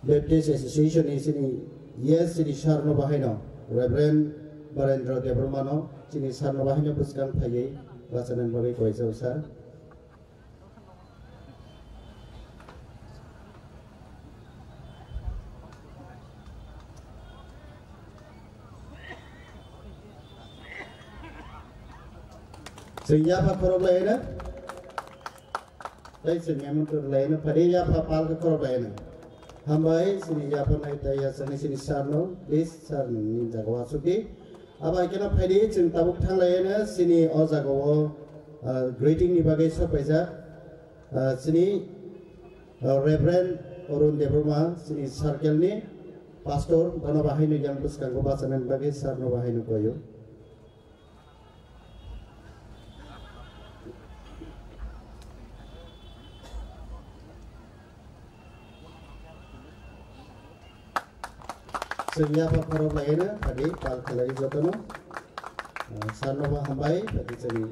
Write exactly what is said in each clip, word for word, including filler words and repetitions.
Baptist Association ni chini, yes, chini sir no bahaino, Reverend Barendra Debbarma no chini sir no bahaino bwskang phaiwi bachanani bagwi koijao sir. Chwng yapha khorok laina. Tei chwng memento laina phadi yapha palka khorok laina. Hambai chini yapha nai tei yachakni chini sir no, please sir ni jaga o asuk di. Abo hai kheno phaidi chwng tabuk thang laina chini o jaga o, ah, greeting ni bagwi sok paijak. Ah, chini, ah, Reverend Arun Debbarma, chini circle ni pastor, bono bahaino yang bwskango bachanani bagwi sir no bahaino koyo. Chwng yapha khorok laina phadi pal khlai jotono. Ah, sir no bo hambai, phadi chini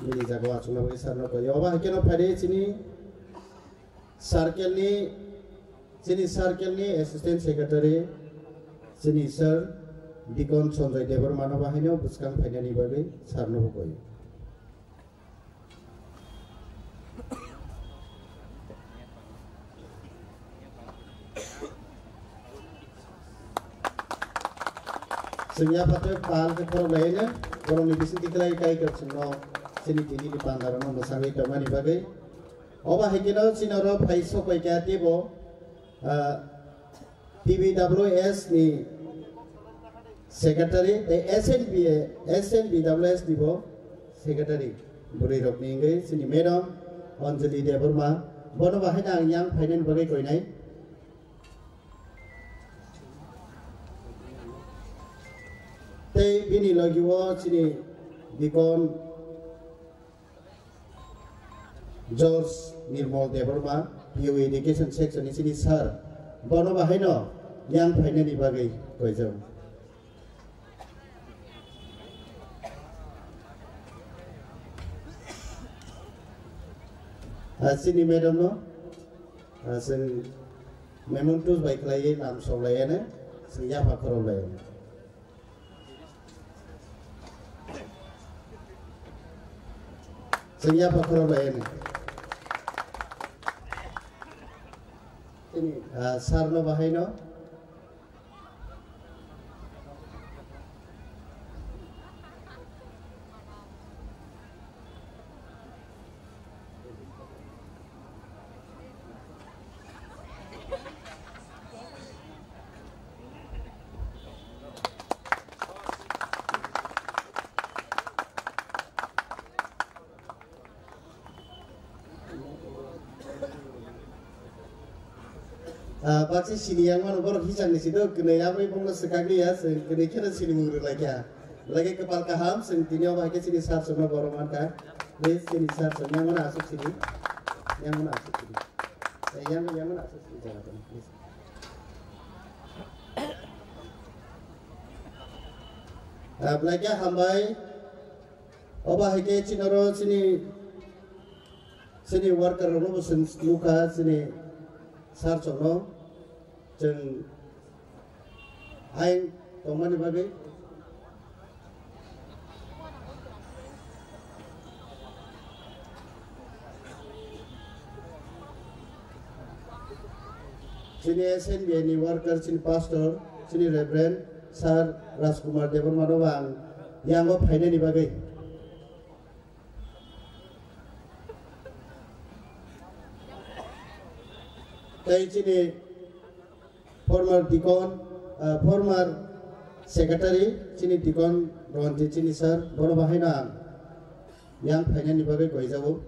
bini jaga o achukna bagwi sir no koyo. Obo hai kheno phadi chini circle ni, chini circle ni assistant secretary, chini sir Deacon Sanjoy Debbarma no bahaino bwskang phainani bagwi sir no bo koyo. Chwng yapha tei pal khe khorok laina, borokni bisingtwi kwlai kai kwrwk chwngno chini tini ni panda rokno mwsagwi tongmani bagwi. Obo hai kheno chini oro phai sok pai kha teibo, ah, P B W S ni secretary tei S N B, S N B W S ni bo secretary bwrwi rokni wngwi chini madam Anjali Debbarma, bono bahaino ang yang phainani bagwi koinai. Tei bini logi o chini Deacon George Nirmal Debbarma, P O Education Section ni chini sir, bono bahaino yang phainani bagwi koijak. Ah, chini madam no, ah, chwng mementos bai khlaiwi lam sok laiya ne, chwng yapha khorok laiya ne. Chwng yapha khorok laiya ne. Chini, ah, sir no bahaino. Ah, baksa sini yang mano borok hisang ni sido kene yang bai bongno sekak ni ya, se kene kene sini mung rwlai kya. Lagi kepal kaham, sing tini oba ke sini sar sumno borok man ka. Please, sini sar sumno yang mana asuk sini. Yang mana asuk sini. Eh, yang, yang mana asuk sini, jangan, please. Ah, belai kya hambai. Oba hai khe chini oro chini, chini worker rokno bo chwng nukha, chini sir chokno chwng ayang tongmani bagwi. Chini S N B A ni worker, chini pastor, chini Reverend Sir Rajkumar Debbarma no ang yango phainani bagwi. Tei chini former deacon, ah, former secretary, chini deacon Ronjit chini sir, bono bahaino ang yang phainani bagwi koijago.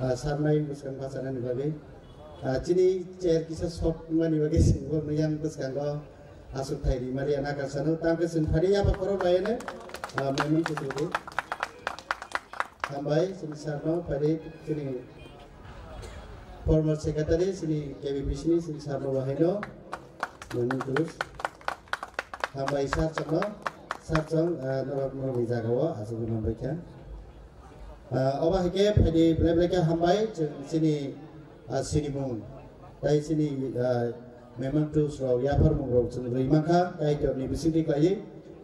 Ah, sarnai bwskang bachanani bagwi. Ah, chini chair kisa short wngmani bagwi chwng borokno yang bwskango aswk thai rimani nakar sano. Tamo khe chwng phari yapha khorok bai hwnwi, ah, maimun kuchukdi. Hambai chini sarno phari chini former secretary chini K B P C ni chini sir no bahai no. Memento. Hambai sir chong no. Sir chong, ah, norok norok ni jaga o achugwi manbai kha. Ah, obo hai khe phaidi belai belai khe hambai chwng chini, ah, sinimung. Tai chini, ah, mementos rok, yapharmung rok chwng rwi mankha, Kaitorni bisingtwi khlaiwi.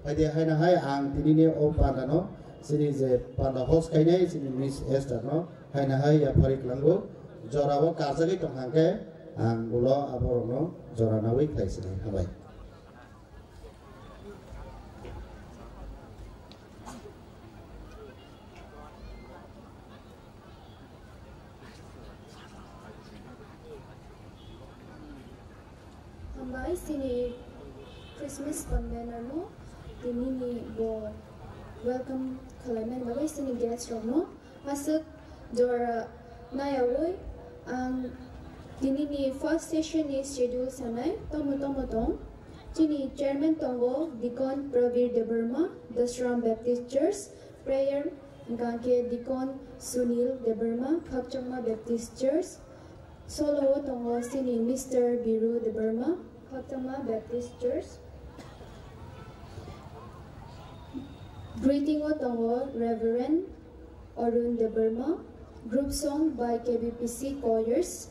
Phaidi haino hai ang tinini o pandano, chini je panda host khainai, chini Miss Esther no, haino hai yapharwi kwlango, jorao karjagwi tongkha hwnkhe, ang ulo aborokno jora naui khlai sinai. Hambai. Hambai chini Christmas convener no, tinini bo welcome khlaimani bagwi chini guest rok no. Aswk jora naiyaui ang tinini first session ni schedule sanai tomo tomo tong. Chini chairman tongo Deacon Pravir Debbarma, Dasram Baptist Church, prayer hwnkha khe Deacon Sunil Debbarma, Khakchangma Baptist Church. Solo o tongo chini Mister Biru Debbarma, Khakchangma Baptist Church. Greeting o tongo Reverend Arun Debbarma, group song by K B P C choirs.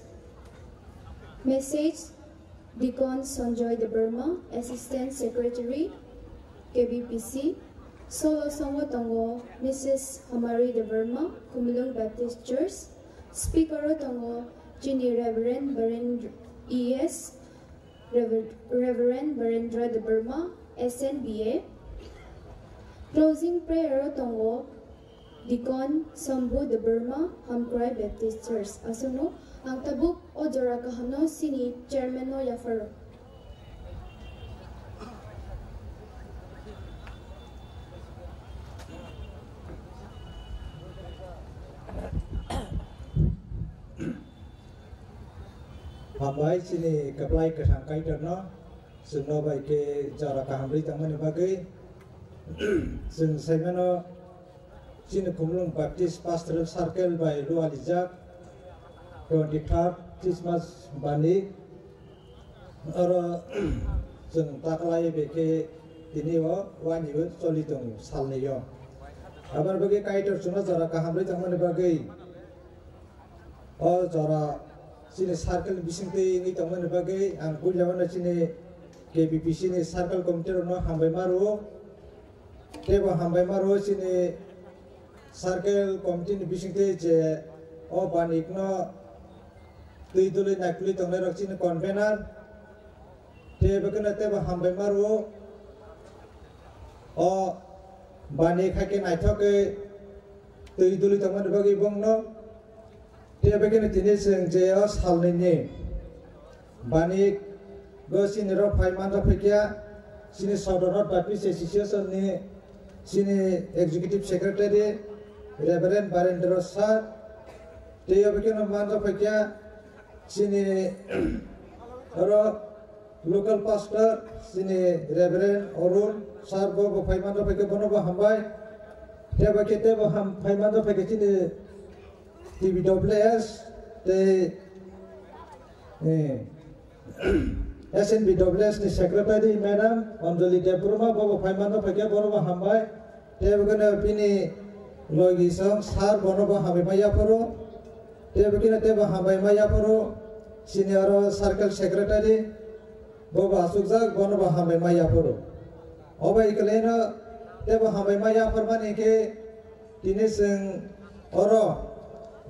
Message, Deacon Sanjoy Debbarma, Assistant Secretary, K B P C. Solo song o tongo Missus Hamari Debbarma, Kumulung Baptist Church. Speaker o tongo chini Reverend Barendra E S, Rever-, Reverend Barendra Debbarma, S N B A. Closing prayer o tongo Deacon Sambu Debbarma, Hamkrai Baptist Church. Aswkno ang tabuk o jora kahamno chini chairman no yapharo. Hambai chini kwplai kwthang Kaitorno, chwngno bai khe jora kaham rwi tongmani bagwi. Chwng saimano chini Khumulwng Baptist Pastoral Circle bai lualijak twenty third Christmas bani. Oro chwng taklai bai khe tini o waini o choli tongo salni o. Aboni bagwi Kaitor chwngno jora kaham rwi tongmani bagwi. O jora chini circle bisingtwi wngwi tongmani bagwi ang puilano chini K B P C ni circle committee rokno hambai ma rwo. Tei bo hambai ma rwo chini circle committee ni bisingtwi je o banikno twi dului naikolwi tongnai rok chini convener. Tei bo kheno tei bo hambai ma rwo. O bani khaikhe naithok khe twi duli tongmani bagwi bongno. Tei bo kheno tini chwng je o salnwini bani go chini rok phai manjak phaikha, chini Sodorot Baptist Association ni chini Executive Secretary Reverend Barendra Sir. Tei bo kheno manjak phaikha chini oro local pastor, chini Reverend Arun Sir bo, bo phai manjak phaikha, bono bo hambai. Tei bo khe tei bo ham phai manjak phaikha chini T B W S tei, eh, S N B W S ni secretary madam Anjali Debbarma bo, bo phai manjak phaikha, bono bo hambai. Tei bo kheno bini logi song sir bono bo hambai ma yapharo. Tei bo kheno tei bo hambai ma yapharo. Chini oro circle secretary bo bo asukjak, bono bo hambai ma yapharo. Obo ikwlaino tei bo hambai ma yapharmani khe tini chwng oro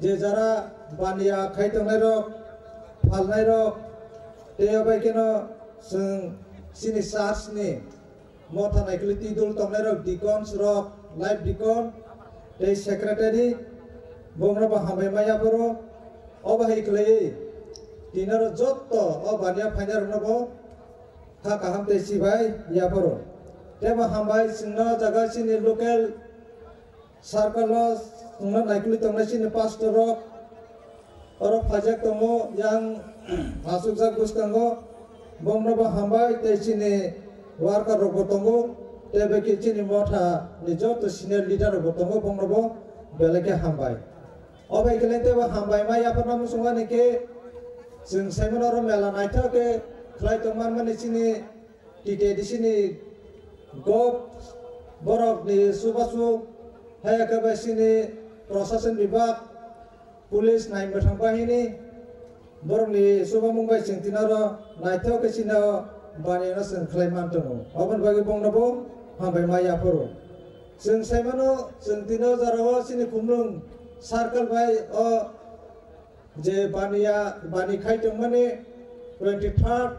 je jara baniya khai tongnai rok, phalnai rok, tei obo kheno chwng chini church ni motha naikolwi twi dul tongnairok, deacons rok, life deacon tei secretary, bongno bo hambai ma yapharo. Obo hai khlaiwi tinaro jotto o baniya phainairokno bo kha kaham tei chibai yapharo. Tei bo hambai chwngno jaga chini local circle o chwngno naikolwi tongnai chini pastor rok oro phaijak tongo, yang asukjak bwskango, bongno bo hambai tei chini worker rok bo tongo, tei bai khe chini motha ni joto senior leader rok bo tongo, bongno bo belai khe hambai. Obai khe teibo hambai ma yapharna muchungmani khe chwng saimano oro mela naithok khe khlai tongmanmani chini T T A D C ni gok borokni chubachu hai khe bai chini prosason bibhag, police, naimwthang bahini borokni chubamung bai chwng tini oro naithok khe chini o bani no chwng khlai man tongo. Oboni bagwi bongno bo hambai ma yaphuru. Chwng saimano chwng tini o jora o chini Khumlwng circle bai o je baniya bani khai tongmani twenty third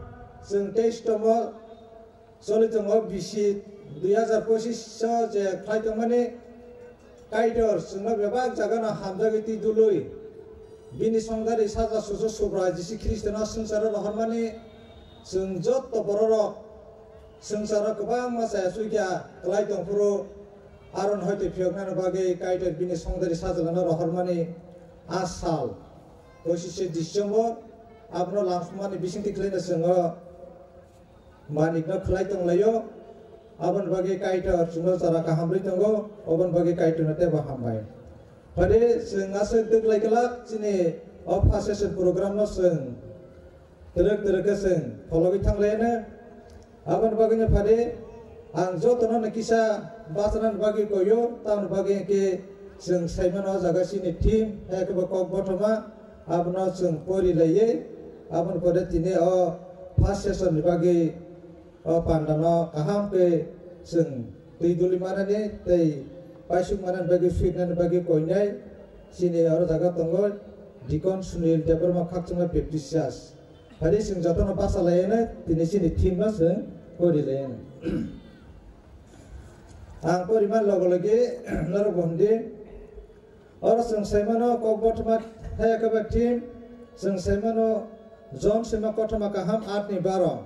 chwng teis tomo choli tongo bisi dui hazar pochis o je khlai tongmani Kaitor chwngno bebak jagano hamjagwi twi dului bini songdari saja susu Subrai Jisu Khristono swngcharo rohormani chwng jotto bororok swngcharo kwbangma chaya chuikha kwlai tongphuru aron hoite phiyoknani bagwi Kaitor bini songdari sajalano rohormani a sal pochis se December abono langphumani bisingtwi khwlaino chwng o manikno khlai tonglaio. Aboni bagwi Kaitor chwngno chara kaham rwi tongo, oboni bagwi Kaitorno teibo hambai. Phade chwng aswk twklai glak chini o first session program no chwng twrwk twrwk khe chwng phologwi thanglaino. Aboni bagwino phade ang jotono no kisa bachanani bagwi koyo, tamoni bagwi hwnkhe chwng saimano o jaga chini theme hai khe bo kok bothoma abono chwng pori laiwi aboni pore tini o first session ni bagwi o pandano kaham khe chwng twi duli manani tei paisuk manani bagwi suinani bagwi koinai chini oro jaga tongo Deacon Sunil Debbarma Khakchangma Baptist Church. Phari chwng jotono basa laiano tini chini theme no chwng pori laiano. Ang poriman logo logi norok bo hwndi. Oro chwng saimano kok bothoma thaya khe ba theme chwng saimano John sima kothoma kaham aat ni baro.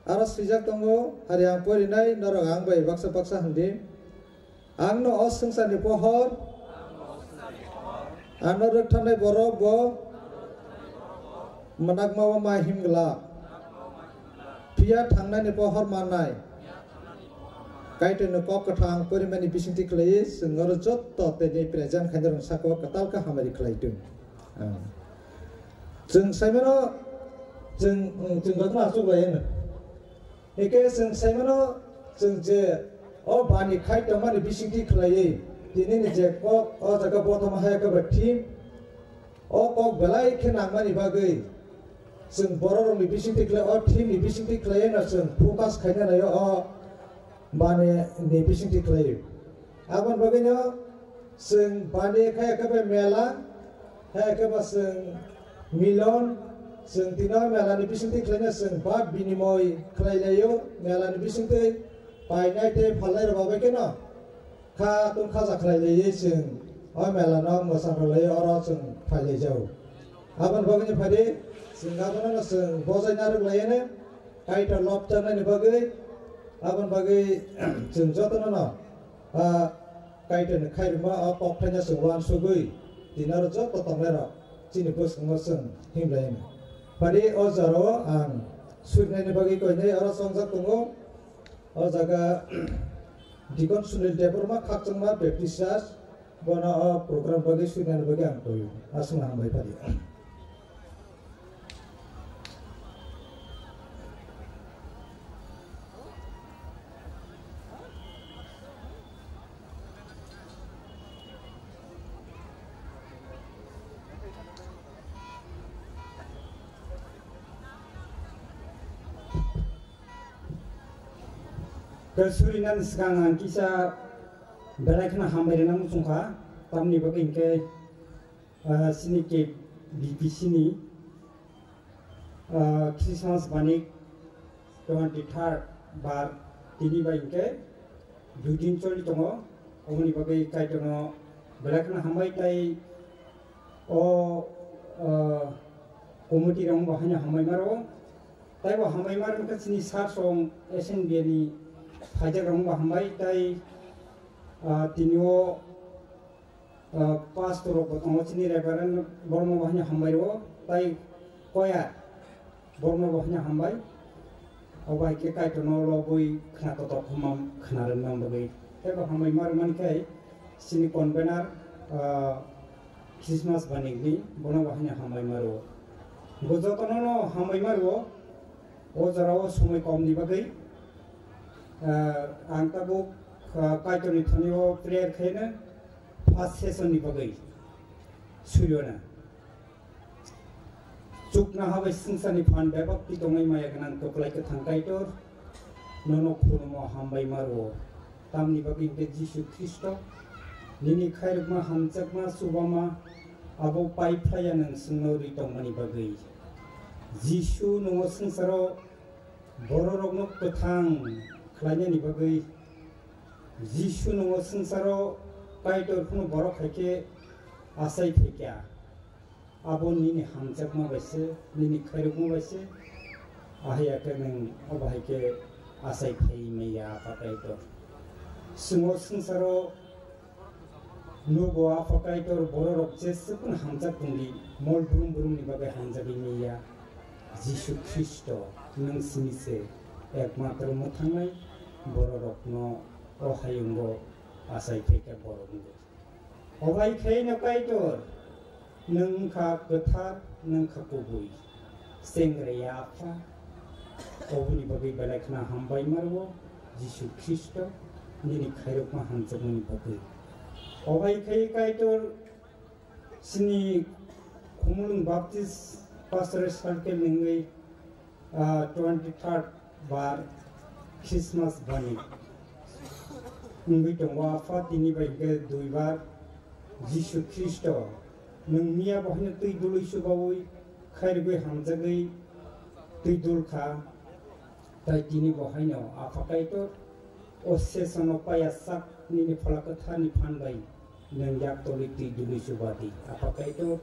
Aro swijak tongo, hari ang porinai, norok ang bai baksa baksa hwndi. Ang no o swngcharni pohor, ano rwktharnai borok bo mwnakma-o ma him glak. Phiya thangnani pohor mannai. Kaitorni kok kwthang porimani bisingtwi khlaiwi chwng oro jotto tei present khainai rok saka-o kwtal khe hamari khlai thung. Ah. Chwng saimano, chwng, chwng jotono achuk lai hwno. Hwnkhe chwng saimano, chwng je o bani khai tongmani bisingtwi khlaiwi, tinini je kok o jaga bothoma hai khe ba theme, o kok belai khe nangmani bagwi, chwng bororokni bisingtwi khlai, o theme ni bisingtwi khlaiwi no chwng focus khaina naio o bani ni bisingtwi khlaiwi. Aboni bagwino chwng bani khai khe bai mela, hai khe ba chwng milon, chwng tino mela ni bisingtwi khlaina chwng bat binimoi khlai laio, mela ni bisingtwi painai tei phalnai rok bai kheno kha tong khaja khlai laiwi chwng o mela no mwchang rw laio, oro chwng phai lai jao. Aboni bagwino phadi chwng abono no chwng bojai narwk laiano Kaitor lobjaknani bagwi, aboni bagwi chwng jotono no, ah, Kaitorni khairokma o kokthaino chwng uansugwi tini oro joto tongnairok chini bwskango chwng himlai hino. Phadi o jorao ang surinani bagwi koinai oro chongjak tongo. O jaga Deacon Sunil Debbarma Khakchangma Baptist Church, bono o program bagwi surinani bagwi ang koio. Aswkno hambai phadi. Khe surinani swkang ang kisa belai kheno hambai rwna muchungkha, tamni bagwi hinkhe, ah, chini K B P C ni, ah, Christmas banik twenty third bar tini bai hinkhe dui din choli tongo, oboni bagwi Kaitorno belai kheno hambai tei o, ah, committee rok bo haino hambai maro. Taibo hambai mar wngkha chini sir song S N B ni phaijak rok wngkha hambai tai, ah, tini o, ah, pastor rok bo tongo chini Reverend borok no bo haino hambai rwo tai koya borok no bo haino hambai. Obo hai khe Kaitor no lobwi khna kotor khumam khna rwna bagwi taibo hambai mar wngmani khai chini convener, ah, Christmas banikni bono bo haino hambai maro. Bo jotono no hambai maro. O jora o somoi kom ni bagwi, ah, ang tabuk, ah, Kaitor ni thani o prayer khaina first session ni bagwi suyo na. Chukna habai swngcharni phan bebak twi tongnai maya gwnang kwplai kwthang Kaitor, nono khulumo hambai maro. Tamni bagwi hwnkhe Jisu Khristo, nini khairokma hamjakma chubama abo pai phlaiya nwng chwngno rwi tongmani bagwi. Jisu, nwng o swngcharo bororokno kwthang khlainani bagwi. Jisu, nwng o swngcharo Kaitor phano borok hai khe achai phaikha. Abo nini hamjakma bai se, nini khairokma bai se. Ahai ya khe nwng obo hai khe achai phai maya, Apha Kaitor. Chwng o swngcharo nugo, Apha Kaitor, bororok jeswk phano hamjak tongdi, mol brum brumni bagwi hamjagwi maya. Jisu Khristo, nwng simi se ekmatro mwthangnai, bororokno o hayungo achai phaikha borok wngwi. Obai khe no Kaitor, nwng wngkha kwthar, nwng wngkha kubui. Sengre ya Apha, oboni bagwi belai khna hambai maro, Jisu Khristo, nini khairokma hamjakmani bagwi. Obai khe Kaitor, chini Khumulwng Baptist Pastoral Circle ni wngwi, ah, twenty third bar Christmas bani wngwi tongo. Apha, tini bai hwnkhe dui bar Jisu Khristo, nwng miya bo haino twi dului chubaui khairogwi hamjagwi twi dul kha. Tai tini bo haino, Apha Kaitor, o session o paya sak nini Phola Kwtharni phan bai nwng yak tolwi twi dului chuba di. Apha Kaitor,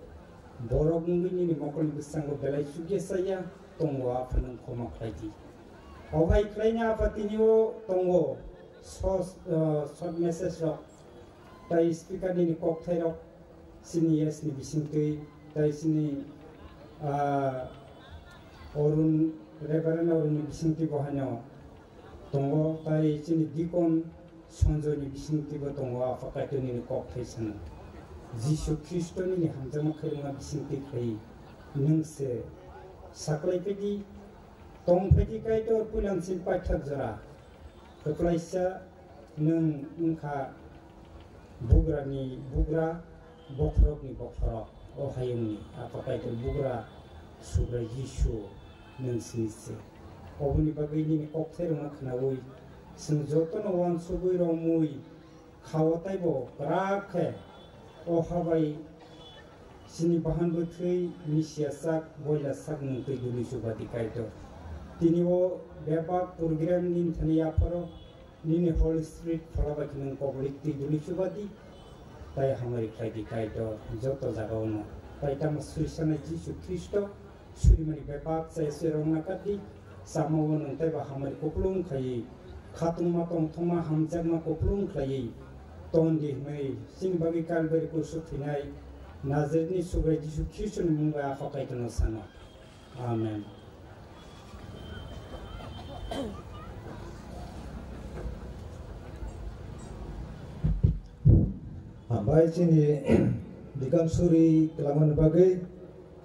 borok wngwi nini mokolni bwskango belai chukya chaya tongo, Apha, nwng khoma khlai di. Obai khlaina, Apha, tini o tongo short, ah, short message rok, tai speaker nini kokthairok, chini yes ni bisingtwi, tai chini, ah, Arun, Reverend Arun ni bisingtwi bo haino tongo, tai chini deacon Sanjoy ni bisingtwi bo tongo, Apha Kaitor nini kokthai sano. Jisu Khristo nini hamjakma khairokma bisingtwi khlai nwng se saklai phaidi, tong phaidi Kaitor puilansin paithak jora. Kwplaisa nwng wngkha bugrani bugra, bokhorokni bokhorok, o hayungni Apha Kaitor bugra Subrai Jisu nwng simi se. Oboni bagwi nini kokthairokno khnaui chwng jotono uansugui romwi khao taibo kwrak khe o ha bai chini bahan bwthwi misiya sak, boila sak nwng twi dului chuba di Kaitor. Tini o bebak program nini thani yapharo nini Holy Spirit phola bai khe nwng kobori twi dului chuba di, tai hamari khlai di Kaitor joto jagao no. Tai tamo surisanai Jisu Khristo, surimani bebak chaya se rwngna kati, samao nwng taibo hamari kupulung khlaiwi, khatungma tongthokma hamjakma kupulung khlaiwi ton di hwnwi chini bagwi Kalbari kusu thwinai Nazaretni Subrai Jisu Khristoni mung bai Apha Kaitorno sano. Amen. Hambai chini dikon suri kwlangmani bagwi.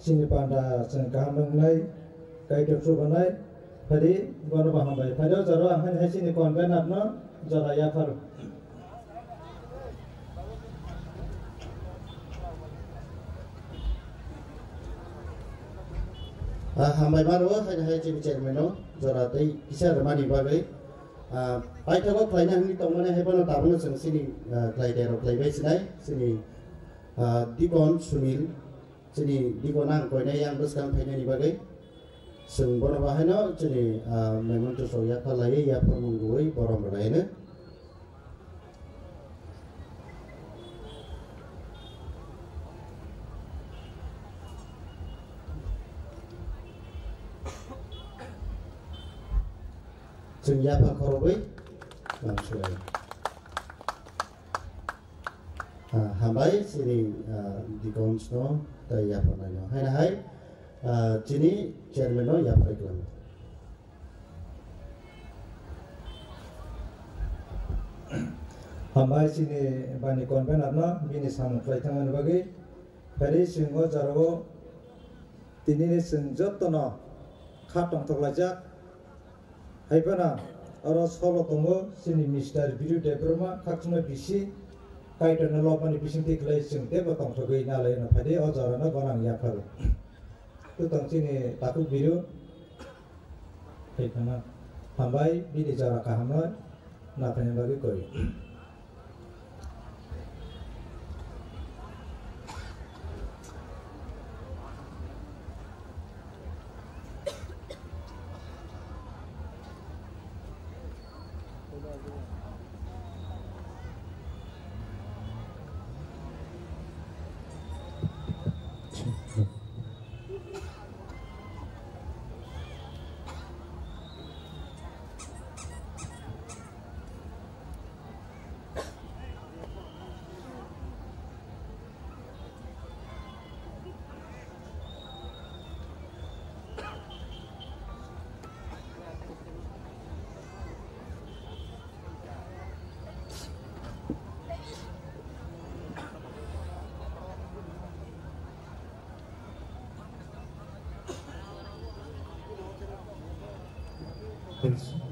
Chini panda chwng kaham wngnai, Kaitor chubanai, phadi bono bo hambai. Phadi o jora ang hai hai chini convener no jora yapharo. Ah, hambai maro, hai hai chini chairman no jora tei kisa rwmani bagwi. Ah, paithago khlaina hwnwi tongmani hai bono tabukno chwng chini, ah, khlai tei rok khlai bai sinai, chini, ah, Dikon Sunil. Chini dikon ang koinai yang bwskang phainani bagwi chwng bono bahaino chini, ah, memento sok yapha laiwi yaphar mung rwui borom rwlaino. Chwng yaphar khorogwi nang swlai. Ah, hambai chini, ah, deacons no tei yapharnai no. Haina hai, ah, chini chairman no yaphar klang. Hambai chini bani convener no bini samung khlai thangmani bagwi. Phaidi chwng o jorao tinini chwng jotono kha tongthok laijak. Hai phano oro solo tongo chini Mister Biru Debbarma, khakchangma bisi, Kaitorno lobmani bisingtwi khlai chwng teibo tongthogwi nalaino phaidi o jorano gwnang yapharo. Twtong chini takhuk Biru. Hai phano hambai bini jora kahamno naphaina bagwi koi.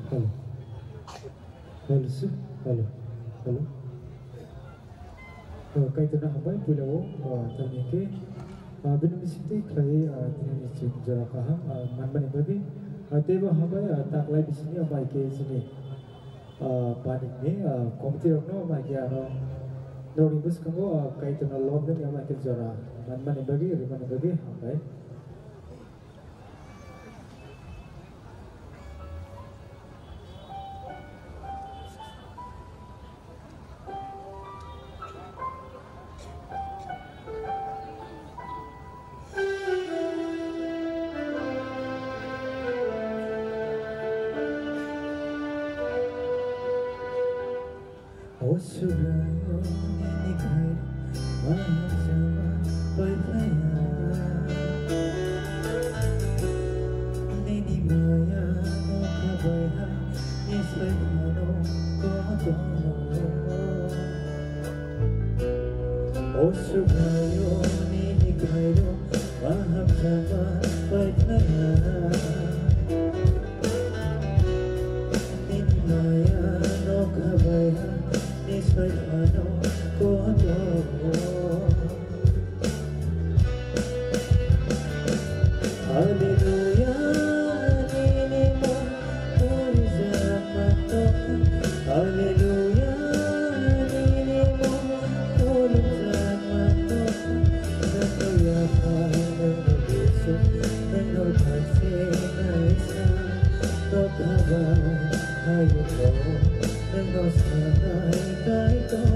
Hello. Hello, sir. Hello. Hello. Uh, Kaitorno hambai puila o, uh, tamni ke, uh, bini bisingtwi khlai, uh, tini ni chwng jora kaham, uh, manmani bagwi, uh, teibo hambai, uh, taklai bisingni amai ke chini, uh, panikni, uh, committee rokno amai ke aro norokni bwskango, uh, Kaitorno lobnani amai ke jora manmani bagwi, rimani bagwi hambai. O Subraiyung, nini khairok ma hamjakma bai phlaiya. Nini maya nokha bai ha ni sai phano kotor. O Subraiyung, nini khairok ma hamjakma bai phlaiya. Nini maya nokha bai ha ni sai phano kotor. Hallelujah, nini mung puri jama tokha. Hallelujah, nini mung puri jama tokha. Nangno yaphar, nangno bising, nangno thaise naisa. Tokha bai hayungo, nangno sanai Kaitor.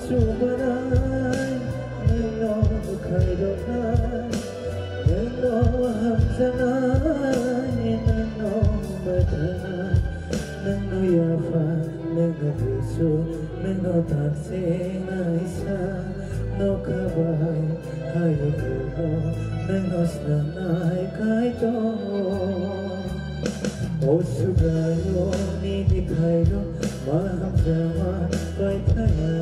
Chubanai, nwngno khairoknai, nwngno hamjaknai, nwngno mwthangna, nwngno yapha, nwngno busu, nwngno taksinai sa, nokha bai hayungno, nwngno snamnai Kaitor. O Subraiyung, nini khairok ma hamjakma bai thaya.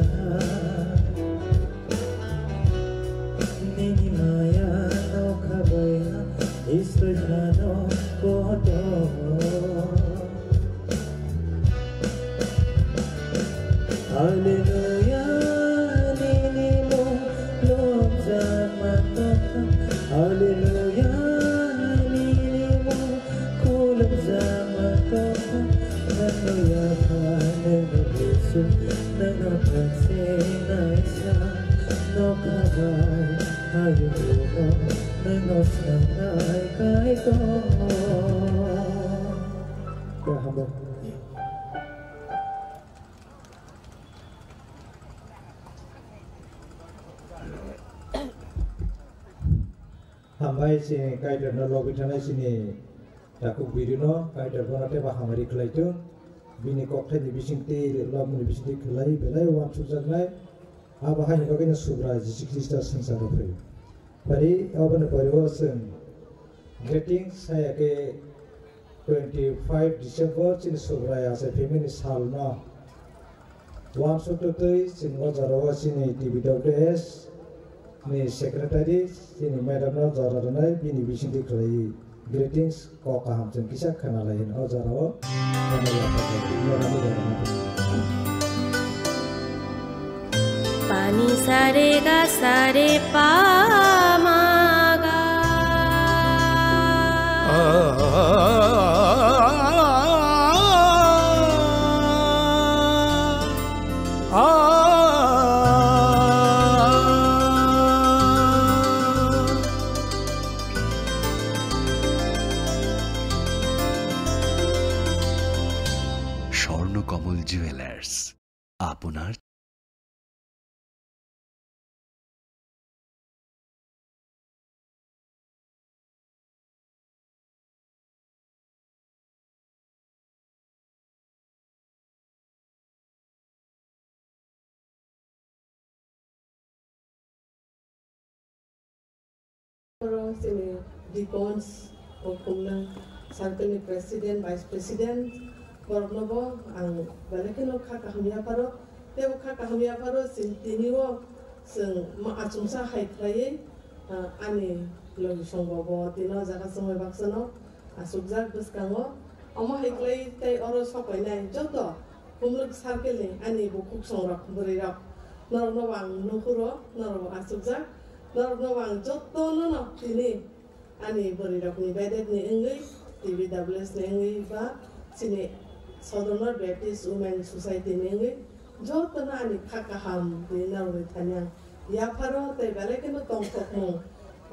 Nini maya nokha bai ha, Israil phano kotor. Hallelujah, nini mung lobjakma tongkha. Hallelujah, nini mung khulumjakma tongkha. Nwngno yapha, nwngno busu, nwngno taksinai sa, nokha bai hayungno, nwngno snamnai Kaitor. Kaham. Hambai chini Kaitorno lobwi thanai chini takhuk birino, Kaitor bono teibo hamari khlai thung. Bini kokthaini bisingtwi, lobmani bisingtwi khlai belai uansukjaknai. Abo haini bagwino Subrai Jisu Khristo swngcharo phai. Phari, aboni pore o chwng greetings saya khe twenty five December chini Subrai achai phaimani salno uansukjagwi chwng o jorao chini T B W S ni secretary chini madam no jora rwnai bini bisingtwi khlai greetings. Kok kaham chwng kisa khwnalai hino o jorao. Pani sare ga sare pa ma ga. Swarnakamal jewellers, আপনার Oro chini deacons, o Khumlwng circle ni president, vice president, borokno bo ang belai kheno kha kaham yapharo. Tei bo kha kaham yapharo chwng tini o chwng ma achomsa hai khlaiwi, ah, ani logisong bo, bo tini o jaga chwng bai baksa no achukjak bwskango. Omo hai khlai tei oro sok painai joto Khumlwng circle ni ani bukhuk songrok bwrwi rok, norok no bo ang nukhuro, norok bo achukjak, norok no bo ang joto no no tini ani bwrwi rok ni bedek ni wngwi, T B W S ni wngwi ba chini Sodorno Baptist Women Society ni wngwi joto no ani kha kaham tini norok ni thani ang yapharo tei belai kheno tongthokmung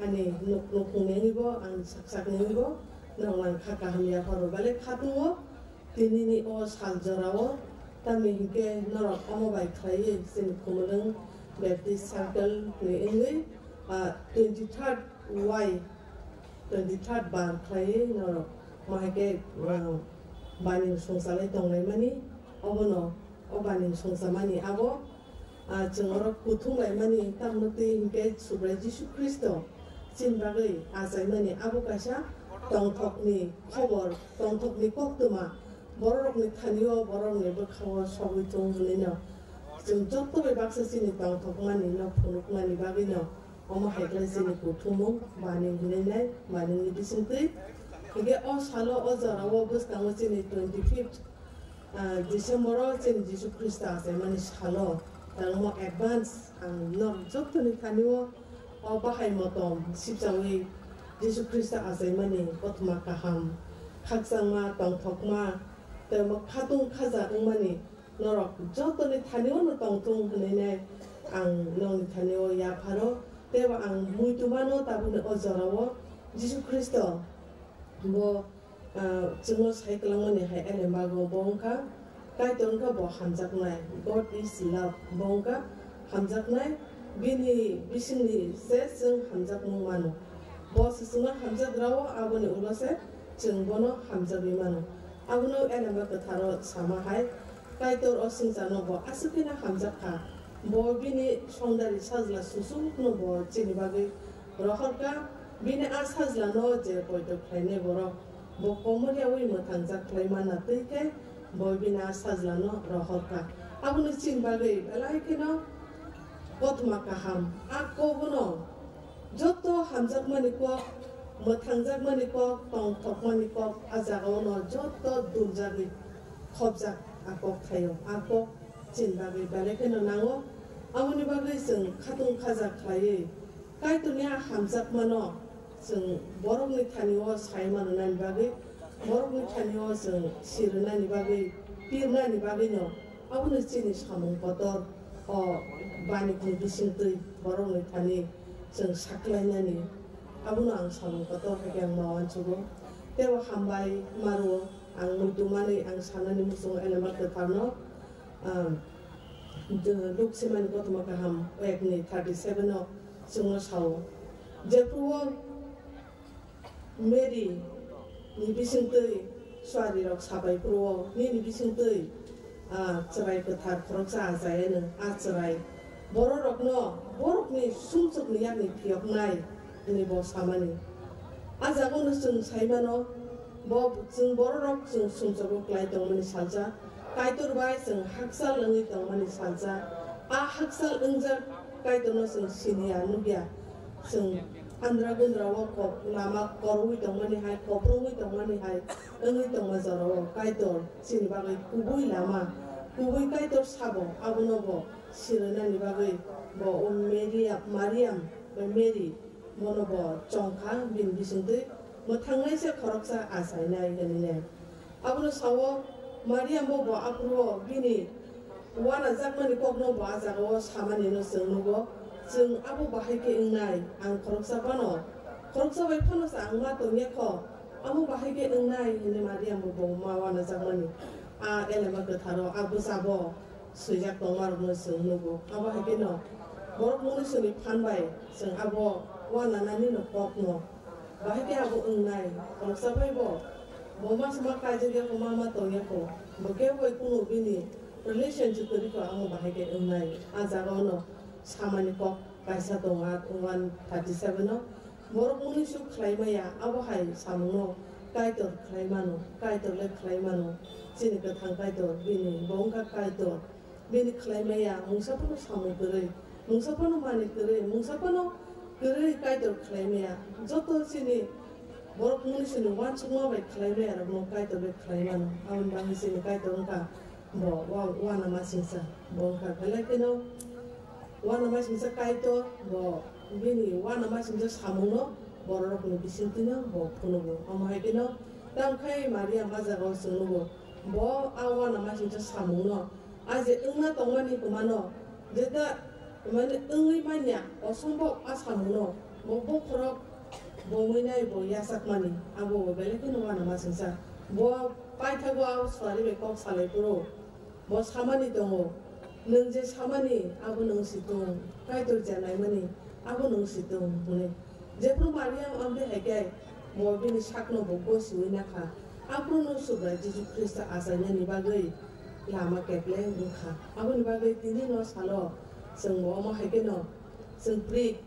ani nuk nukhung ni wngwi bo ang sak sak ni wngwi bo norok ang kha kaham yapharo belai khatung o. Tinini o sal jorao, tamni hinkhe norok omo bai khlaiwi chini Khumulwng Baptist Circle ni wngwi, ah, twenty third Y, twenty third bar khlaiwi norok, omo hai khe, ah, bani songchalai tonglaimani, obono o bani songchamani abo, ah, chwng oro kuthum laimani, tamno twi hinkhe Subrai Jisu Khristo chini bagwi achaimani abo kaisa tongthokni khobor, tongthokni koktwma, bororokni thanio, bororokni bwkhao sogwi thung hwnwi no chwng joto bai baksa chini tongthokmani no phunukmani bagwi no omo hai khe chini kuthumung bani hwnwi nai, bani ni bisingtwi. Hinkhe o salo, o jorao bwskango chini twenty fifth, ah, December o chini Jisu Khristo achaimani salo, tangmo advance ang norok jotoni thani o, o bahai motom sipchawi Jisu Khristo achaimani kothoma kaham, khakchangma, tongthokma, tei omo khatung khaja wngmani norok jotoni thani o no tongthung hwnwi nai ang nokni thani o yapharo, tei bo ang muitu mano tabukni o jorao Jisu Khristo bo Ah, chwngno sai kwlangmani hai elembago bo wngkha, Kaitor wngkha bo hamjaknai, God is love, bo wngkha hamjaknai, bini bisingni se chwng hamjakmung mano. Bo se chwngno hamjakrao, aboni ulo se chwng bono hamjagwi mano. Abono Elema Kwtharo sama hai, Kaitor o swngcharno bo aswk kheno hamjak kha. Bo bini songdari sajla susukno bo chini bagwi rohor kha, bini a sajlano je poito khlainai borok, bo komoryaui mwthangjak khlai manna twi khe bo bini a sajlano rohor kha. Abono chini bagwi belai kheno kothoma kaham. A kobono joto hamjakmani kok, mwthangjakmani kok, tongthokmani kok, a jagao no joto duljagwi khopjak a kok thaio. A kok chini bagwi belai kheno nango. Aboni bagwi chwng khatung khaja khlaiwi Kaitorni a hamjakmano chwng borokni thani-o sai mananani bagwi, borokni thani-o chwng sirwnani bagwi, pirnani bagwino abono chini samung kotor o banikni bisingtwi borokni thani chwng sakhlainani, abono ang samung kotor hai khe ang ma uansugo. Tei bo hambai maro ang muitu manwi ang sanani muchungo Elema Kwtharno, ah, Luk Simani Kothoma Kaham ekni thirty seven o chwngno sao. Jephru o Mary ni bisingtwi suarirok sabai phuru o, nini bisingtwi, ah, chwrai kwthar khoroksa achai, ano a chwrai bororokno borokni sumsokni yakni phiyoknai, hwnwi bo samani. A jagano chwng sai mano, bo chwng bororok chwng sumsogo klai tongmani salsa, Kaitor bai chwng hakchal wngwi tongmani salsa. A hakchal wngjak Kaitorno chwng siniya, nukya. Chwng andra gundra o kok lama korwi tongmani hai, koprwngwi tongmani hai wngwi tongma jorao Kaitor chini bagwi kubui lama, kubui Kaitor sabo, abono bo sirinani bagwi bo o Maria, Mariam bai Mary bono bo chongkha, bini bisingtwi mwthangnai se khoroksa achainai hwnwi nai. Abono sao, Mariam bo, bo aphuru o bini uanajakmani kokno bo a jagao samanino chwng nugo. Chwng abo bahai khe wngnai, ang khoroksa phano, khoroksa bai phano se ang ma tongya kho, amo bahai khe wngnai hwnwi Mariam bo, bo ma uanajakmani a Elema Kwtharo a bwsabo swijak tongmarokno chwng nugo. Abo hai kheno borok munuisuni phan bai chwng abo uanananino kokno bahai khe abo wngnai. Khoroksa bai bo, bo ma sama kaijak ya kho, ma ma tong ya kho, bo kebo bai kunu bini relationship kwrwi kho, amo bahai khe wngnai. A jagao no samani kok kaisa tongo, a one thirty seven o. Borok munuisu khlai maya, abo hai samungno Kaitor khlai mano, Kaitor le khlai mano. Chini kwthang Kaitor, bini bo wngkha Kaitor. Bini khlai maya, mungsa phano samung kwrwi, mungsa phano manwi kwrwi, mungsa phano kwrwi Kaitor khlai maya. Joto chini borok munuisuni uansukma bai khlai maya rokno Kaitor bai khlai mano. Aboni bagwi chini Kaitor wngkha bo wa-, uanamasingcha, bo wngkha belai kheno uanamasingcha Kaitor, bo bini uanamasingcha samungno bororokni bisingtwino bo phunugo. Omo hai kheno tamo khai Maria ma jagao chwng nugo, bo a uanamasingcha samungno a je wngna tongmani kwmano, jeta, mane, wngwi manya, osombhob a samungno bo bokhorok bo wngwi nai bo yachakmani, abo bo belai kheno uanamasingcha. Bo paithago a suari bai kok salai phuru bo samani tongo, "Nwng je samani abo nwng si tong, Kaitor je naimani abo nwng si tong," hwnwi. Jephru Mariam amtwi hai khe bo bini sakno bo gosiwi nakha, aphruno Subrai Jisu Khristo achainani bagwi lama keple wngkha. Aboni bagwi tini no salo chwng bo omo hai kheno chwng pre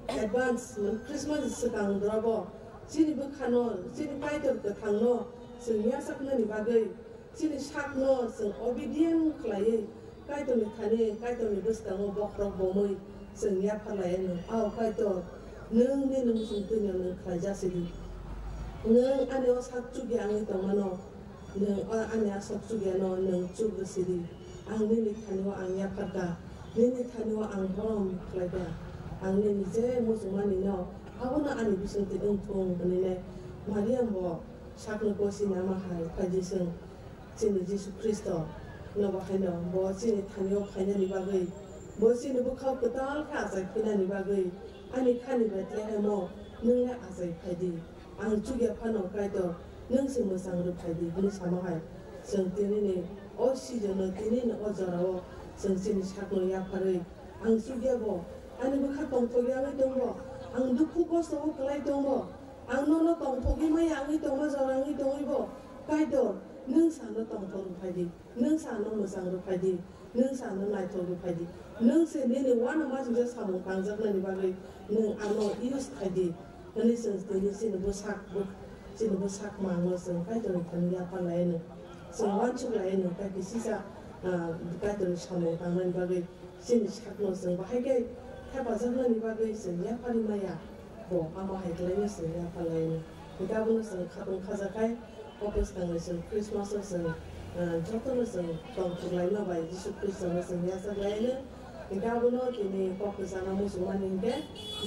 advance, mane Christmas swkang drobo chini bwkhano, chini Kaitor kwthangno chwng yachaknani bagwi chini sakno chwng obedient khlaiwi Kaitorni thani, Kaitorni bwskango bokhorok bomwi chwng yapharlai anw. Ao Kaitor, nwng nini muchungtwino nwng khlaijak sidi. Nwng ani o sak chukya wngwi tongmano, nwng o ani a sak chukyano nwng chuk rw sidi. Ang nini thanio ang yapharkha, nini thanio ang borom khlaikha. Ang nini je muchungmanino abono ani bisingtwi wng thung, hwnwi nai Mariam bo sakno gosi nama hai phaidi chwng. Chini Jisu Khristo no bo haino bo chini thanio phainani bagwi, bo chini bwkhao kwtal khe achai phinani bagwi, ani khani Bethlehemo nwng le achai phai di. Ang chukya phano Kaitor, nwng se mwchang rw phai di, hwnwi sama hai. Chwng tinini o season-o, tinini o jorao chwng chini sakno yapharwi Ang chukya bo, ani bwkha tongthokya wngwi tongbo, ang dukhu kosto o kwlai tongbo, ang nono tongthokwi maya wngwi tongma jora wngwi tongwi bo, Kaitor, nwng sano tongthok rw phai di, nwng sano mwchang rw phai di, nwng sano naithok rw phai di, nwng se nini uanama singcha samung tangjaknani bagwi nwng ano use khai di. Hwnwi chwng tini chini bwsak, chini bwsak mango chwng Kaitorni thani yapha lai no. Chwng uansuk lai no, tei kisisa, ah, Kaitorni samung tangnani bagwi chini sakno chwng bahai khe thepajaknani bagwi chwng yapharwi maya. Bo ama hai khlaino chwng yapha lai no. Hwnkhe abono chwng khatung khajakhai, o bwskango chwng Christmas o chwng, ah, jotono chwng tongthok laima bai Jisu Khristono chwng yachak lai no. Hwnkhe abono tini kok kwchangno muchungmani hwnkhe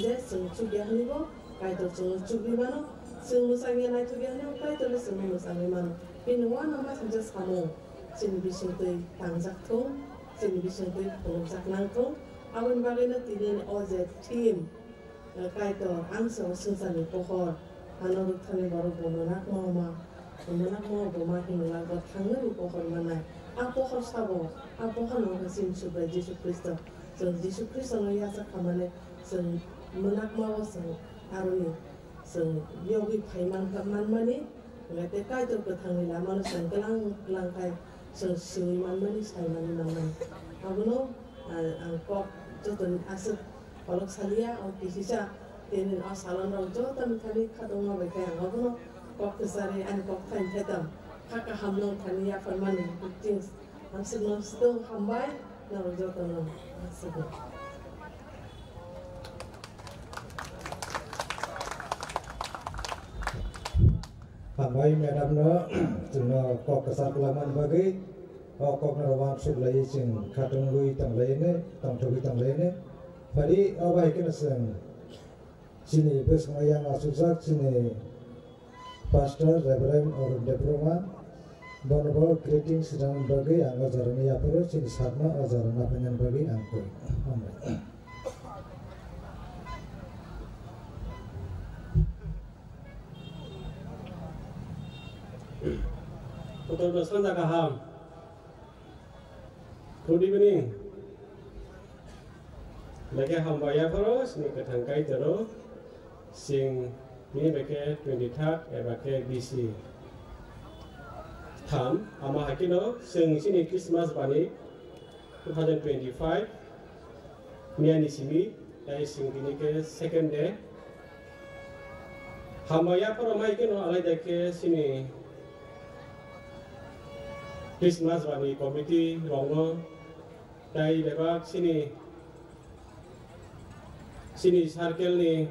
je chwng chukya hwnwi bo Kaitor chwngno chukgwi mano, chwng mwchangya naithokya hwnwi bo Kaitorno chwngno mwchangwi mano. Bini uanama singcha samung chini bisingtwi tangjak thung, chini bisingtwi phunukjak nang thung. Aboni bagwino tini o je theme, eh, Kaitor, ang se o swngcharni pohor, ano rwktharni borok bo mwnakma ma, mwnakma bo ma hinwi lagor thangnani pohor manai. A pohor sabo, a pohor no wngkha chini Subrai Jisu Khristo. Chwng Jisu Khristono yachak khamani chwng mwnakmao chwng aroni chwng yogwi phai mankha, manmani, hwnkhe tei Kaitor kwthangni lamano chwng klang klang khai chwng swiwi manmani, saimani, manmani. Abono, ah, ang kok jotoni aswk kolok saliya, o kisisa tini o salonrok jotoni thani khatungma bai khe ang abono kok kwcharwi ani kok thaini theto kha kahamno thani yapharmani. Thanks. Ang swkno swtwng hambai, norok jotono ang swkno. Hambai madam no, chwngno kok kwchar kwlangmani bagwi, o kokno rw uansuk laiwi chwng khatungwi tonglaini, tongthogwi tonglaini. Phadi o bai kheno chwng chini bwskango yang achukjak chini Pastor Reverend Arun Debbarma, bono bo greetings rwna bagwi ang o jorani yapharo chini sakno o jora naphainani bagwi ang koi. Hambai. Kotor no sanja kaham. Good evening. Belai khe hambai yapharo chini kwthang Kaitoro, chwng bini bai khe twenty third eba khe bisi tham. Ama hai kheno chwng chini Christmas bani two thousand twenty-five miyani simi, tei chwng tini khe second day. Hambai yapharo mai kheno alaida khe chini Christmas bani committee rokno, tei bebak chini, chini circle ni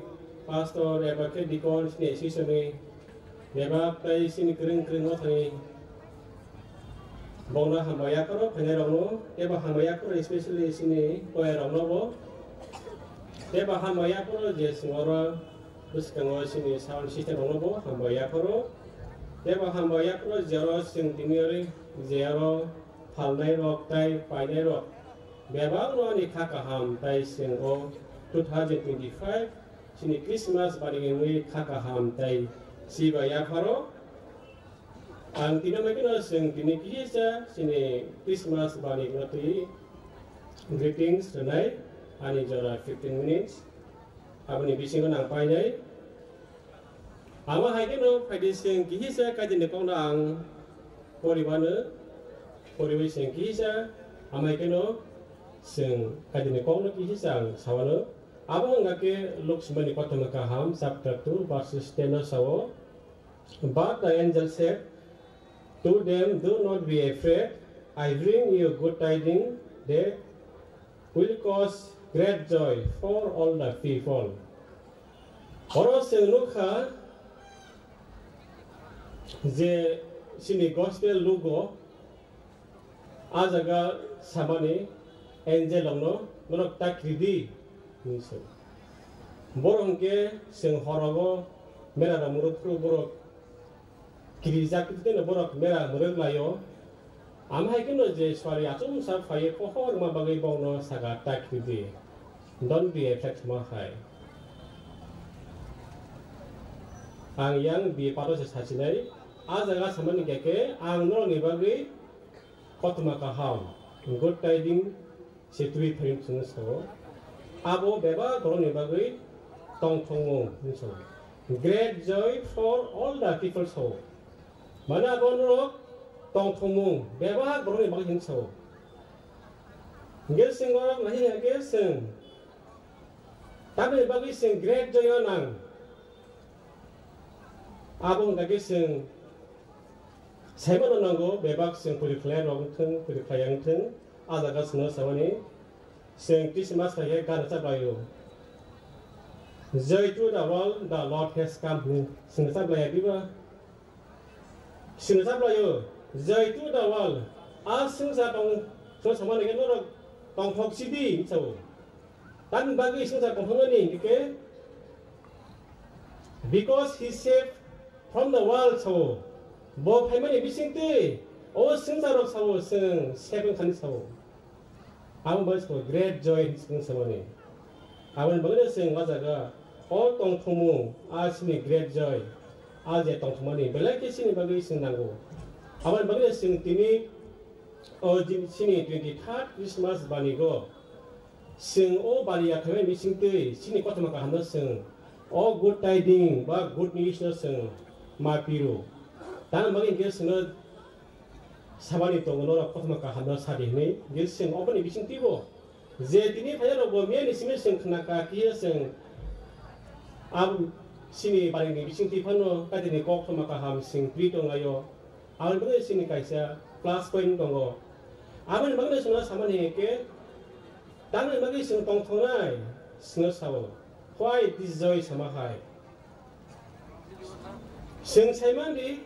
pastor eba khe deacon, chini association ni bebak tei chini kwrwng kwrwng o thani bongno hambai yapharo phainai rokno, tei bo hambai yapharo especially chini choir rokno bo, tei bo hambai yapharo je chwng oro bwskango chini sound system rokno bo hambai yapharo, tei bo hambai yapharo je oro chwng tini oro je oro phalnai rok tei painai rok bebakno ani kha kaham tei chwng o two thousand twenty-five chini Christmas bani wngwi kha kaham tei chibai yapharo. Ang tini mai kheno chwng tini kisa chini Christmas bani no twi greetings rwnai ani jora fifteen minutes. Aboni bisingo nang painai. Ama hai kheno phaidi chwng kihisa Kaitorni kokno ang poribano, poribai chwng kihisa, ama hai kheno chwng Kaitorni kokno kihisa ang sawano. Abo wngkha khe Luk swmani kothoma kaham chapter two verses ten o sao, "But the angel said to them, 'Do not be afraid. I bring you good tidings that will cause great joy for all the people.'" Oro chwng nukha je chini gospel Lugo a jaga samani angel rokno norok ta kiri di hinwi swi. Borok hwnkhe chwng horogo mera rok mwrwk phuru borok kirijak tei borok mera mwrwk laio. Ama hai kheno je suari achomsa phaiwi pohor wngma bagwi bokno saka ta kiri di. Don't be afraid ma hai. Ang yang bi paro se sachinai. A jaga samani khe khe ang norokni bagwi kothoma kaham, good tidings se twi phaiyung chwngno sao. Abo bebak borokni bagwi tongthokmung hwnwi sao. Great joy for all the people sao. Mane abo norok tongthokmung bebak borokni bagwi hwnwi sao. Hingke chwng norok nahini hingke chwng tamni bagwi chwng great joy o nang. Abo hwnka khe chwng saimano nango, bebak chwng puri khlai rok wng thung, puri khlai ya wng thung. A jaga chwngno samani chwng Christmas khlai khe gana cha bai o. Joy to the world, the Lord has come hwnwi chwngno cha bai ya diba? Chwngno cha bai o, Joy to the world. A swngchar tong, chwngno samani khe norok tongthok sidi hwnwi sao. Tamni bagwi swngchar tongthoknani hingke, because he saved from the world sao. Bo phaimani bisingtwi o swngcharrok sao, chwng save wngkhani sao. Abo bai sao great joy hwnwi chwng samani. Aboni bagwino chwng o jaga o tongthokmung a chini great joy, a je tongthokmani belai khe chini bagwi chwng nango. Aboni bagwino chwng tini o jin-, chini twenty third Christmas banigo. Chwng o bari ya khaimani bisingtwi chini kothoma kahamno chwng o good tidings ba good news no chwng ma piro. Tamo bagwi hwnkhe chwngno sabani tongo norok kothoma kahamno sadi hwnwi, hwnkhe chwng oboni bisingtwibo je tini phaiyarokbo miyani simi chwng khna ka kiya chwng abo chini barini bisingtwi phano kaitini koktwma kaham chwng pri tonglaio. Aboni bagwi chini kaisa plus point tongo. Aboni bagwi chwngno samani hwnkhe, tamni bagwi chwng tongthoknai chwngno sao, why this joy sama hai? Chwng saimandi,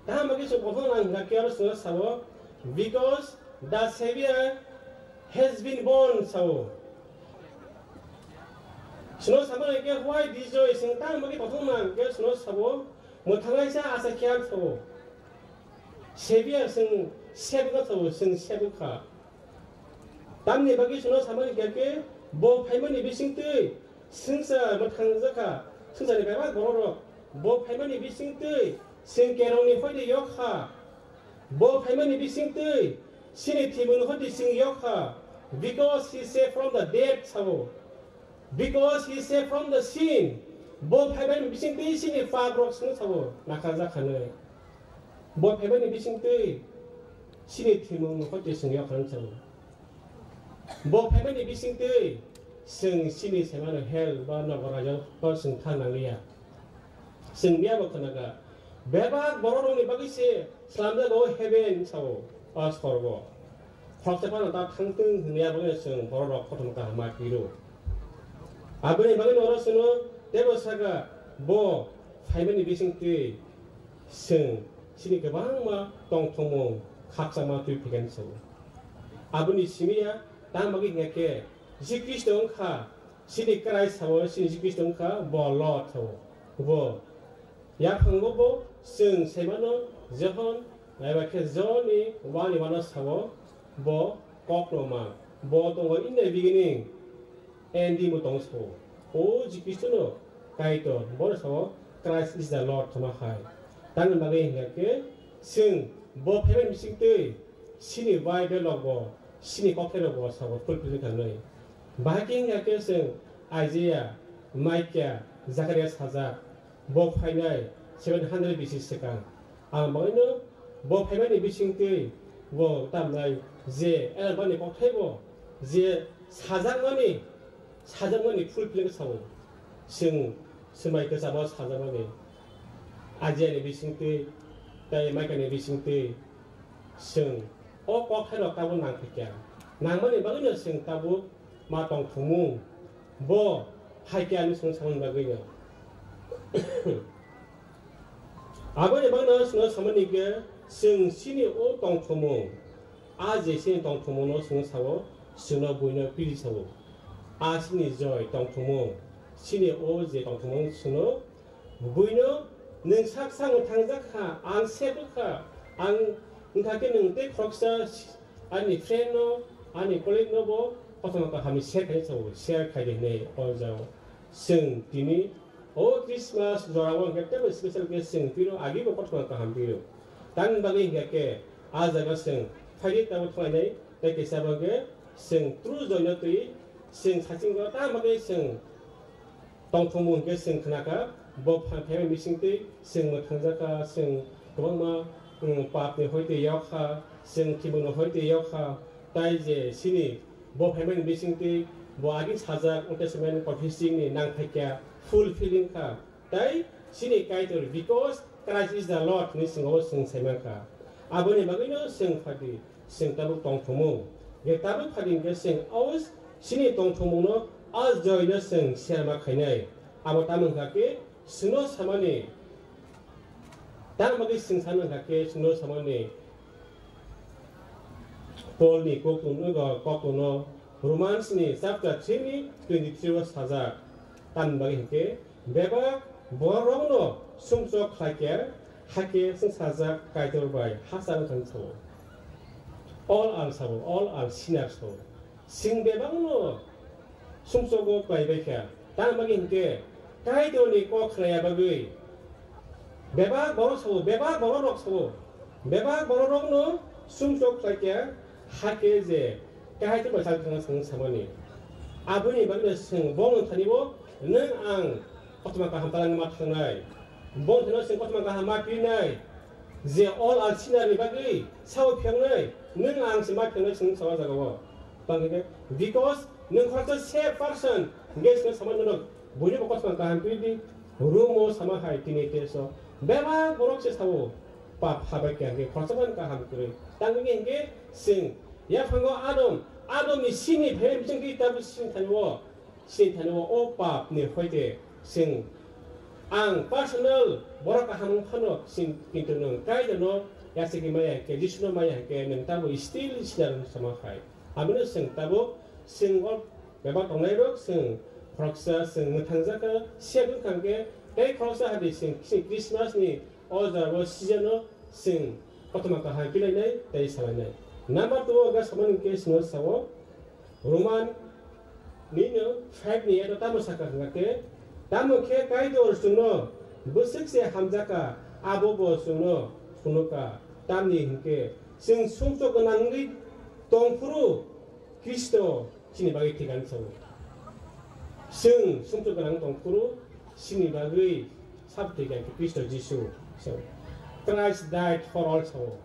tamni bagwi chwng tongthoknai hwnkha khe aro chwngno sao, because the Savior has been born sao. Chwngno samani hwnkhe, why this joy? Chwng tamni bagwi tongthoknai hwnkhe chwngno sao, mwthangnaisa asa khe ang sao. Savior chwng save wngkha sao, chwng save wngkha. Tamni bagwi chwngno samani hwnkha khe bo phaimani bisingtwi swngchar mwthangjakha, swngcharni bebak borokrok bo phaimani bisingtwi chwng kerongni hoide yokha. Bo phaimani bisingtwi chini thwimungni hoide chwng yokha, because he saved from the death sao. Because he saved from the sin. Bo phaimani bisingtwi chini pap rok chwng sao nakarjak khanwi. Bo phaimani bisingtwi chini thwimung no koti chwng yok khanwi sao. Bo phaimani bisingtwi chwng chini saimano hell ba nogo rajo o chwng thang nangliya. Chwng miya bo khwnaga. Bebak borok rokni bagwi se slamjago heaven sao, o sorgo. Khoroksa phano ta thangtwng hwnwi aboni chwng borok rok kothoma kaham ma piro. Aboni bagwi oro chwngno teibo saka bo phaimani bisingtwi chwng chini kwbangma tongthokmung khakchangma twi phikani chwng. Aboni simi ya tang bagwi hwnkha khe Jisu Khristo wngkha chini Christ sao, chini Jisu Khristo wngkha bo Lord sao. Bo Yaphango bo chwng saimano Johon, naiba khe John ni wani wano sao, bo kokloma, bo tongo in the beginning, and bo tongo sao. O Jisu Khristo no Kaitor, bono sao Christ is the Lord thoma hai. Tamni bagwi hwnkha khe chwng bo phaimani bisingtwi chini Bible rok bo, chini kokthairok bo sao fulfill wngkha hwnwi. Bahai khe hwnkha khe chwng Isaiah, Micah, Zakaria sajak, bo phainai seven hundred B C swkang. Ang bagwino bo phaimani bisingtwi bo tamnai je Elabani kokthaibo je sajakmani, sajakmani fulfill khe sao. Chwng swmai kwchamo sajakmani Isaiah ni bisingtwi tei Micah ni bisingtwi chwng o kokthairok tabuk nangphikya. Nangmani bagwino chwng tabuk ma tongthokmung bo phaikya hinwi chwng samani bagwino. Aboni bagwino chwngno samani khe chwng chini o tongthokmung, a je chini tongthokmungno chwngno sao, chwngno buino piri sao. A chini joy tongthokmung, chini o je tongthokmung chwngno buino nwng sak sak mwthangjak kha, ang sebuk kha, ang wngkha khe nwng tei khoroksa ani friend no, ani colleague no bo kothoma kahamni share khai sao, share khai di hinwi o jao. Chwng tini o Christmas jorao hwnkhe teibo special khe chwng piro, agi bo kothoma kaham piro. Tamni bagwi hwnkha khe a jaga chwng phaidi tabuk thwlainai tei kisa bo hwnkhe Chwng true joino twi chwng sachingo, tamo bagwi chwng tongthokmung hwnkhe chwng khnakha, bo pha-, phaimani bisingtwi chwng mwthangjakha, chwng kwbangma, um, papni hoite yokha, chwng thimungni hoite yokha, tai je chini bo phaimani bisingtwi bo agini sajak Old Testament prophecy ni nangphaikya fulfilling kha. Tai chini Kaitor, because Christ is the Lord hinwi chwng abo chwng saimankha. Aboni bagwino chwng phadi, chwng tabuk tongthokmung. Je tabuk phadi hwnkhe chwng o chini tongthokmungno o joino chwng share ma khainai. Abo tamo hwnkha khe chwngno samani, tamo bagwi chwng sana hwnkha khe chwngno samani Paul ni kokno, kokno Romans ni chapter three ni twenty three o sajak. Tamni bagwi hwnkhe bebak bororokno sumsok khlaikhe, hakhe chwng sajak Kaitor bai hachal wngthang sao. All are sao, all are sinners sao. Chwng bebakno sumsogo khlaibaikha. Tamni bagwi hwnkhe Kaitorni kok khlaiya bagwi bebak borok sao, bebak bororok sao. Bebak bororokno sumsok khlaikha, hakhe je Kaitor bai chal thangna chwng samani. Aboni bagwino chwng bongni thani bo nwng ang kothoma kaham talangma thangnai. Bongni thani chwng kothoma kaham ma pirnai. Je all are sinner ni bagwi sao phiyangnai, nwng ang se ma phiyangnai chwng sawa jagao. Tangkhe, because nwng khoroksa save person, hwnkhe chwng samani norok buino bo kothoma kaham pirdi. Room o sama hai tini teso. Bebak borok se sao, pap habai khe hwnkhe khoroksa kaham kwrwi. Tangkhe hwnkhe chwng yaphango Adam, Adam ni sini phe bising ki tabu sini thani o. Sini thani o, o pap ni hoite chwng ang personal borok kaham wng phano chwng kintu nwng Kaitor no yachigwi maya hwnkhe, Jisu no maya hwnkhe nwng tamo still sinner wng sama hai. Aboni chwng tabuk chwng o bebak tongnai rok chwng khoroksa chwng mwthangjakha, siya wngkha hwnkhe tei khoroksa hadi chwng, chwng Christmas ni o jora o season o chwng kothoma kaham kilainai tei salainai. Number two o ga samani hwnkhe chwngno sao, Roman nino five ni eto tamo sakha hwnkha khe, tamo khe Kaitor chwngno bwswk se hamjakha, abo bo chwngno phunukha. Tamni hwnkhe chwng sumsok gwnang wngwi tongphuru Khristo chini bagwi thwikha hwnwi sao. Chwng sumsok gwnang tongphuru chini bagwi sabo thwikha khe Khristo Jisu sao. Christ died for all sao.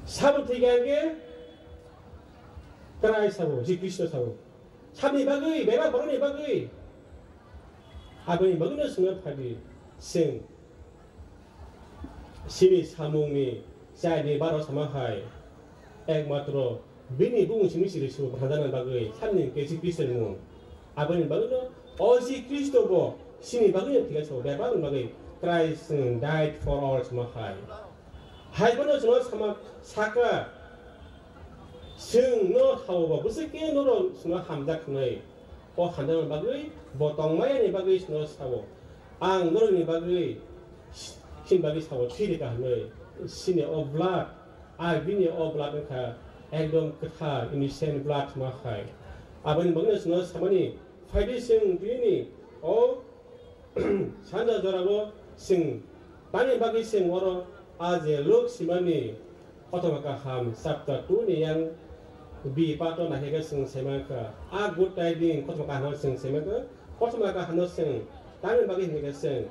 Sabo thwikha khe Christ sao, Jisu Khristo sao. Sabni bagwi, bebak borokni bagwi. Aboni bagwino chwngno phadi chwng chini samungni chaini baro sama hai ekmatro bini bumung simi siri subo bwtharjakna bagwi sabni hwnkhe Jisu Khristo ni mung. Aboni bagwino o Jisu Khristo bo chini bagwino thwikha sao, bebak ni bagwi Christ, um, died for all sama hai. Hai bono chwngno sama sakha, chwngno sao bo bwswk khe norok chwngno hamjak hwnwi. O hamjakmani bagwi bo tongmani bagwi chwngno sao. Ang norokni bagwi, chini bagwi sao thwi rwkha hwnwi. Chini o blood, a bini o blood wngkha ekdom kwthar, innocent blood ma hai. Aboni bagwino chwngno samani phaidi chwng bini o sanja jorao chwng tani bagwi chwng oro a je Luk simani Kothoma Kaham chapter two ni yang bi pato naikhe chwng saimankha. A good tidings kothoma kaham chwng saimankha. Kothoma kaham no chwng tani bagwi hwnkhe chwng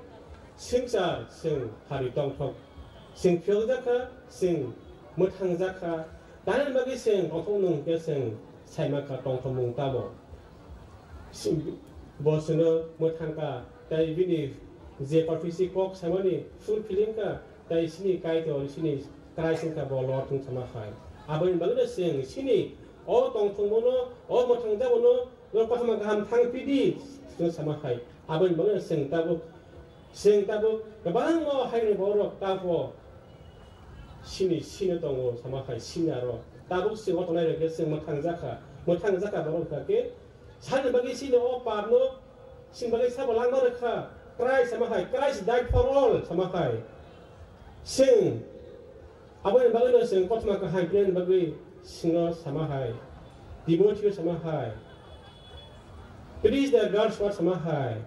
swngchar chwng hari tongthok. Chwng phiyokjakha, chwng mwthangjakha. Tani bagwi chwng tongthok nung hwnkhe chwng saimankha tongthokmung tamo. Bo chwngno mwthangkha, tei bini je prophecy kok samani fulfilling kha, tei chini Kaitor, chini Christ wngkha bo Lord wng sama hai. Aboni bagwino chwng chini o tongthokmano, o mwthangjakmano, no kothoma kaham thang pidi, chwng sama hai. Aboni bagwino chwng tabuk, chwng tabuk kwbangma haini borok tabuk chini sino tongo sama hai, sini aro. Tabuk chwng o tongnai rok khe chwng mwthangjakha, mwthangjakha borok wngkha khe, Sani bagwi chini o papno, chini bagwi sabo langma rwkha. Christ sama hai, Christ died for all sama hai. Chwng, aboni bagwino chwng kothoma kaham khlaini bagwi chwngno sama hai. Timothy sama hai. Preach the God's word sama hai.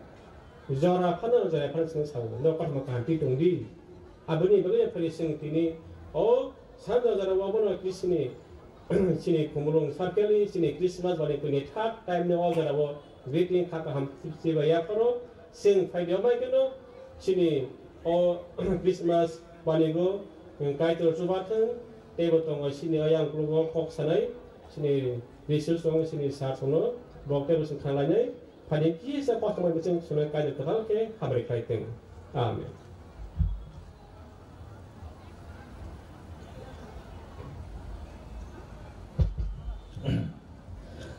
Jora phano, jora phano chwngno sao. No kothoma kaham twi tongdi. Aboni bagwi phari chwng tini o sanja jora obono Khristoni chini Khumulwng circle ni chini Christmas bani kwini third time ni o jora o greeting kha kaham chibai yapharo chwng phaidi o mai kheno chini o Christmas bani go Kaitor chubathwng teibo tongo chini o yang kulugo kok sanai chini Bisu song chini sir songno bok teibo chwng thanglainai. Phaidi kisa kothoma bichwng swnwi Kaitor kwtal khe hamari khlai tong. Amen.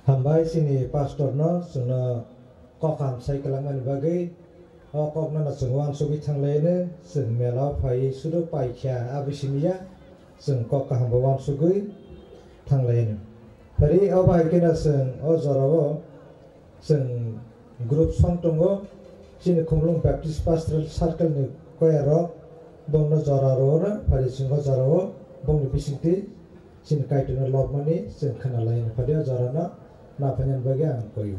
Hambai chini pastor no chwngno kok kaham sai kwlangmani bagwi. O kokno no chwng uansugwi thanglaino, chwng mela o phaiwi sudo paikha abo simi ya, chwng kok kaham bo uansugwi thanglaino. Phari o bahai kheno chwng o jorao chwng group song tongo, chini Khumulwng Baptist Pastoral Circle ni choir rok bongno jora rwo na, phari chwng o jorao bongni bisingtwi chini Kaitorno lobmani chwng khna laino, phari o jorano naphainani bagwi ang koio.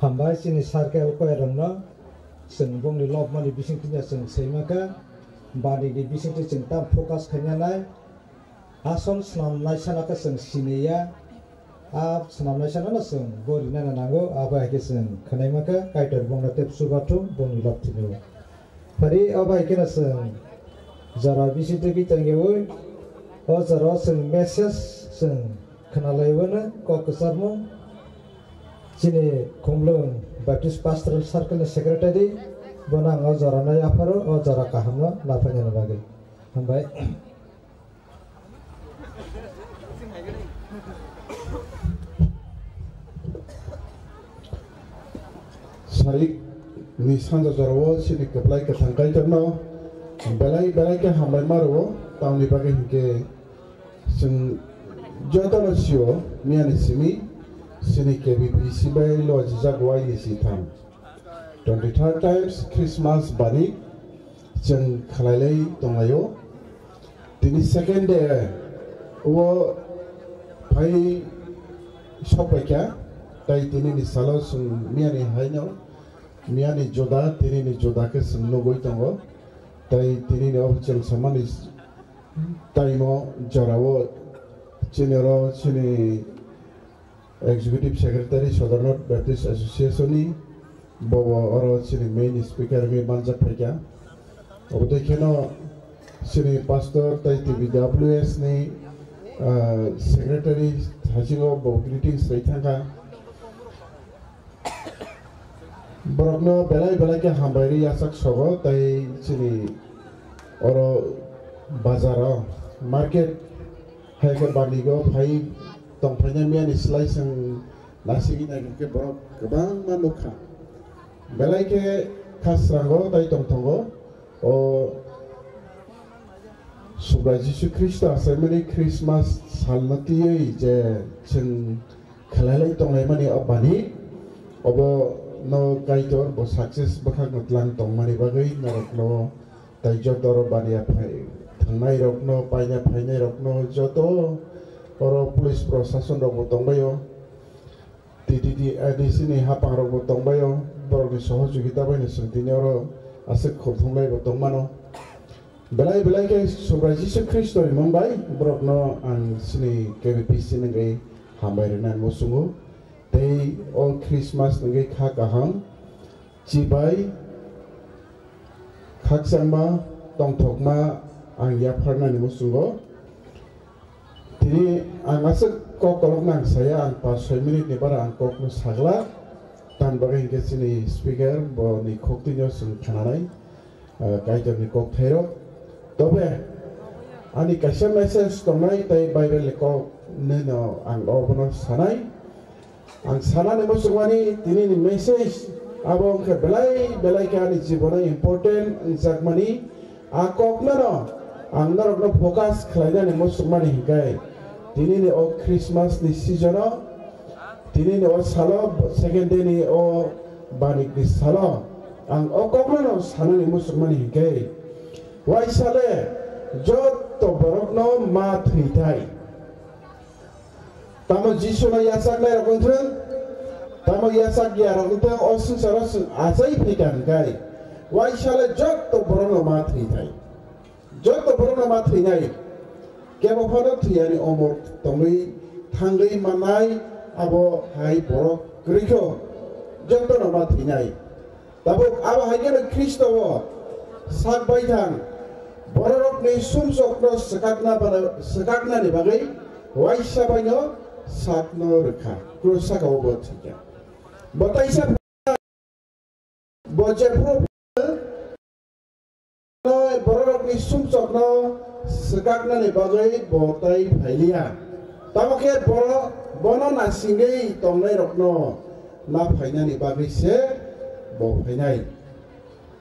Hambai chini circle koirokno chwng bongni lobmani bisingtwi no chwng saimakha, bani ni bisingtwi chwng tam focus khaina nai, asol swnam naisano khe chwng siniya, a swnam naisano no chwng bo rinani nango, abo hai khe chwng khwnai mankha, Kaitor bongno tei chubathung bongni lobthwino. Phari o bai kheno chwng jora bisingtwi tongyawi, o jora o chwng message chwng khwnalaiwino kok kwcharmung chini Khumlwng Baptist Pastoral Circle ni Secretary, bono ang o jora no yapharo, o jora kaham no naphainani bagwi. Hambai. Sarik ni sanja jorao chini kwplai kwthang Kaitorno belai belai khe hambai ma rwo, tamni bagwi hinkhe chwng jotono sio, miyani simi chini K B P C bai lojijak waini sitham twenty third times Christmas bani chwng khwlailai tonglaio. Tini second day o phai sokpaikha, tai tini ni salo chwng miyani haino, miyani joda, tini ni joda khe chwng nugwi tongo. Tai tini ni o chwng samani time o jorao chini oro chini Executive Secretary Sodornath Baptist Association ni, bo bo oro chini main speaker wngwi manjak phaikha. Obo tei kheno chini pastor tei T B W S ni, ah, secretary thasingo bo greetings rwi thangkha. Borokno belai belai khe hambai rwi yachak sogo tei chini oro bazar o market hai khe banigo phai tongphaina miyani slai chwng nasigwi naikha khe borok kwbangma nukha. Belai khe khasrango tei tongthongo o Subrai Jisu Khristo achaimani Christmas salno twiwi je chwng khwlailai tonglaimani o bani, obo no Kaitor bo success bwkhakno tlang tongmani bagwi norokno tai joto oro baniya phai-, thangnairokno, paina phainairokno joto oro police prosason rokbo tongbaio. T T D A D C ni haphangrokbo tongbaio, borokni sohojogita baino chwng tini oro aswk khum thumlaibo tongmano. Belai belai khe Subrai Jisu Khristo ni mung bai borokno ang chini K B P C ni wngwi hambai rwnani muchungo. Tei o Christmas ni wngwi kha kaham chibai khakchangma tongthokma ang yapharnani muchungo. Tini ang aswk kok kolokno ang saya, ang pas soi minute ni bara ang kokno sagla. Tamni bagwi hinkhe chini speaker bo ni khok twino chwng khnanai, ah, Kaitor ni kok thairok. Tobe ani kaisa message tongnai tei Bible ni kok nino ang obono sanai. Ang sanani muchungmani tini ni message abo wngkha belai belai khe ani jibono important wngjakmani. A kokno no ang norokno focus khlainani muchungmani hinkhe tini ni o Christmas ni season o, tini ni o salo, second day ni o banik ni salo ang o kokno no sanani muchungmani hinkhe waisale jotto borokno ma thwithai. Tamo Jisu no yachaknai rok wngthwng, tamo yachak ya rok wngthwng, o swngcharo chwng achai phaikha hwnkhe, waisale jotto borok no ma thwithai. Jotto borok no ma thwinai. Kebo phano thwiyani omor tongwi thangwi mannai, abo hai borok kwrwikho, jotto no ma thwinai. Tabuk abo hai kheno Khristo o sak baithang bororokni sumsokno swkakna bana-, swkaknani bagwi waisa baino sakno rwkha, krus saka o bo thwikha. Bo taisa bo jephuru bororokni sumsokno swkaknani bagwi bo tai phailiya. Tamo khe bo bono nasingwi tongnairokno na phainani bagwi se bo phainai.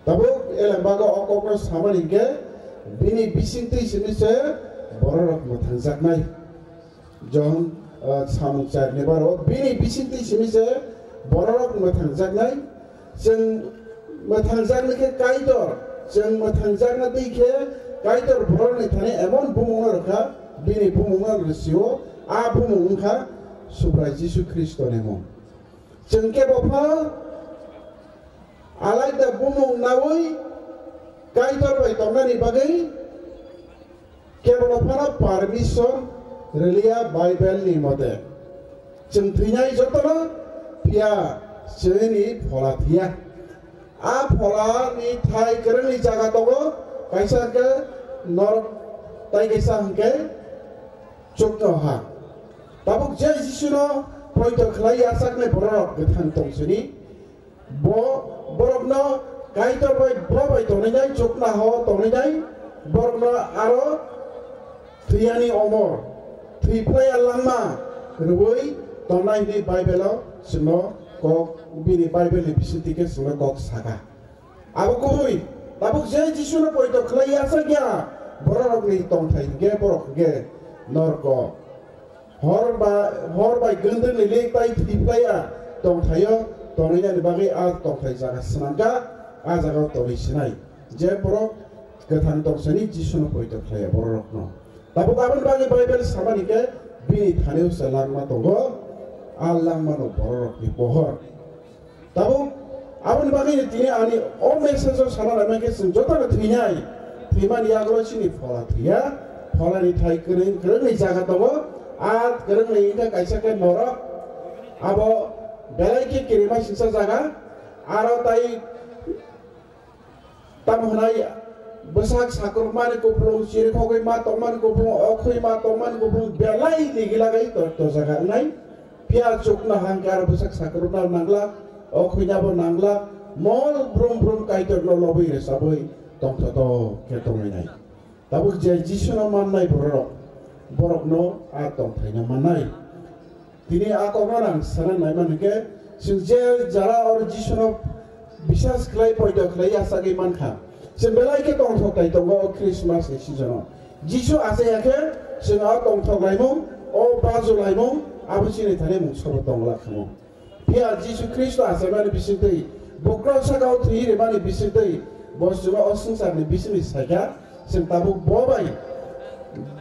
Tabuk Elembago o kokno samani hinkhe bini bisingtwi simi se bororok mwthangjaknai. John, ah, samung charni baro bini bisingtwi simi se bororok mwthangjaknai. Chwng mwthangjaknai khe Kaitor, chwng mwthangjakna twi khe Kaitor bororokni thani emon bumungno rwkha, bini bumungno rwsio, a bumung wngkha Subrai Jisu Khristoni mung. Chwng kebo phano alaida bumung naui Kaitor bai tongnani bagwi kebono phano permission rwliya Bible ni mote. Chwng thwinai jotono, phiya chwngni phola thwiya. A phola ni thai kwrwngni jaga tongo, kaisa hwnkhe norok tai kaisa hwnkhe chukno ha. Tabuk je Jisuno poito khlai yachaknai bororok kwthang tong sini, bo borokno Kaitor bai bo bai tongnainai, chukna ha-o tongnainai, borokno aro thwiyani omor, thwi phlaiya langma rwui tongnai hwnwi Bible-o chwngno kok, bini Bible-ni bisingtwi khe chwngno kok saka. Abo kubui, tabuk je Jisuno poito khlai yachakya bororokni tongthai hwnkhe borok hwnkhe norko. Hor ba, hor bai gwndwrni lik tai thwi phlaiya tongthaio tongnainani bagwi a tongthai jaga swnamkha, a jagao tongwi sinai. Je borok kwthang tong sani Jisuno poito khlaiya bororokno. Tabuk aboni bagwi Bible samani khe bini thanio se langma tongo, a langmano bororokni pohor. Tabuk aboni bagwi tini ani o message o sana naimang khe chwng jotono thwinai, thwimani yagulo chini phola thwiya, pholani thai kwrwng, kwrwngni jaga tongo, a kwrwngni wngkha kaisa khe norok, abo belai khe kirima singsa jaga, aro tai tamo hwnai bwsak sakrukmani kupulung, chirikhogwi ma tongmani kupulung, okhwi ma tongmani kupulung, belai ni gila gai to, to jaga wngnai. Phiya chukna hangkhe aro bwsak sakrukna nangla, o khuinabo nangla, mol brum brum Kaitorno lobwi rwchabwi tongthoto khe tonglainai. Tabuk je Jisuno mannai bororok, borokno a tongthaino mannai. Tini a kokno ang sana naimani khe, chwng je jara oro Jisuno bisas khlai, poito khlai yachagwi mankha. Chwng belai khe tongthok tai tongo o Christmas ni season o. Jisu achaiya khe chwng o tongthok laimung, o baju laimung, abo chini thani mung sobo tongla khamu. Phiya Jisu Khristo achaimani bisingtwi, bukrok sakao thwi rimani bisingtwi, bo chwngno o swngcharni bisingni saikha, chwng tabuk bo bai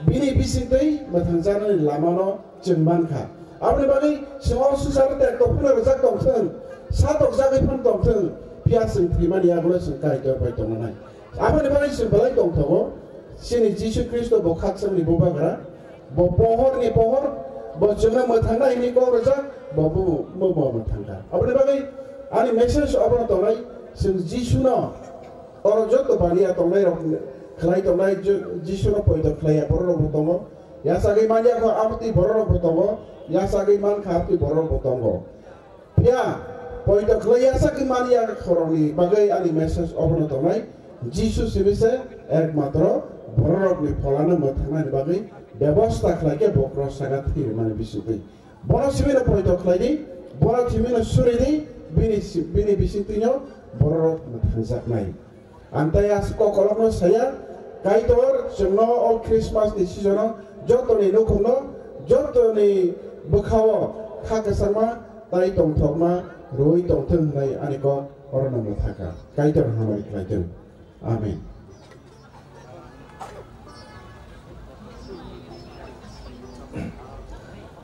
bini bisingtwi mwthangjaknani lamano chwng mankha. Aboni bagwi chwng o swngcharo tekto phano rwjak tongthwng, sa tokjagwi phano tongthwng, phiya chwng thwimani yagulo chwng Kaitor bai tongnai. Aboni bagwi chwng belai tongthogo, chini Jisu Khristo bo khakchangni Bubagra, bo pohorni pohor, bo chwngno mwthangna hwnwi kok rwjak, bo bo, bo, bo mwthangkha. Aboni bagwi ani message obono tongnai, chwng Jisuno, oro joto baniya tongnairok khlai tongnai, Ju-, Jisuno poito khlaiya bororokbo tongo, yachagwi manya kho amtwi bororokbo tongo, yachagwi mankha amtwi bororokbo tongo. Phiya poito khlai yachagwi manya khoroknwi bagwi ani message obono tongnai, Jisu simi se ekmatro bororokni pholano mwthangnani bagwi bebosta khlai khe bo kros saka thwi rwmani bisingtwi. Bono simi no poito khlai di, bono simi no suri di, bini si-, bini bisingtwino bororok mwthangjaknai. Ang tai a kokolokno saya, Kaitor chwngno o Christmas ni season o jotoni nukhungno, jotoni bwkhao kha kwchangma tai tongthokma rwui tongthwng hwnwi ani kok orono mwthaka. Kaitor hamari khlai thung. Amen.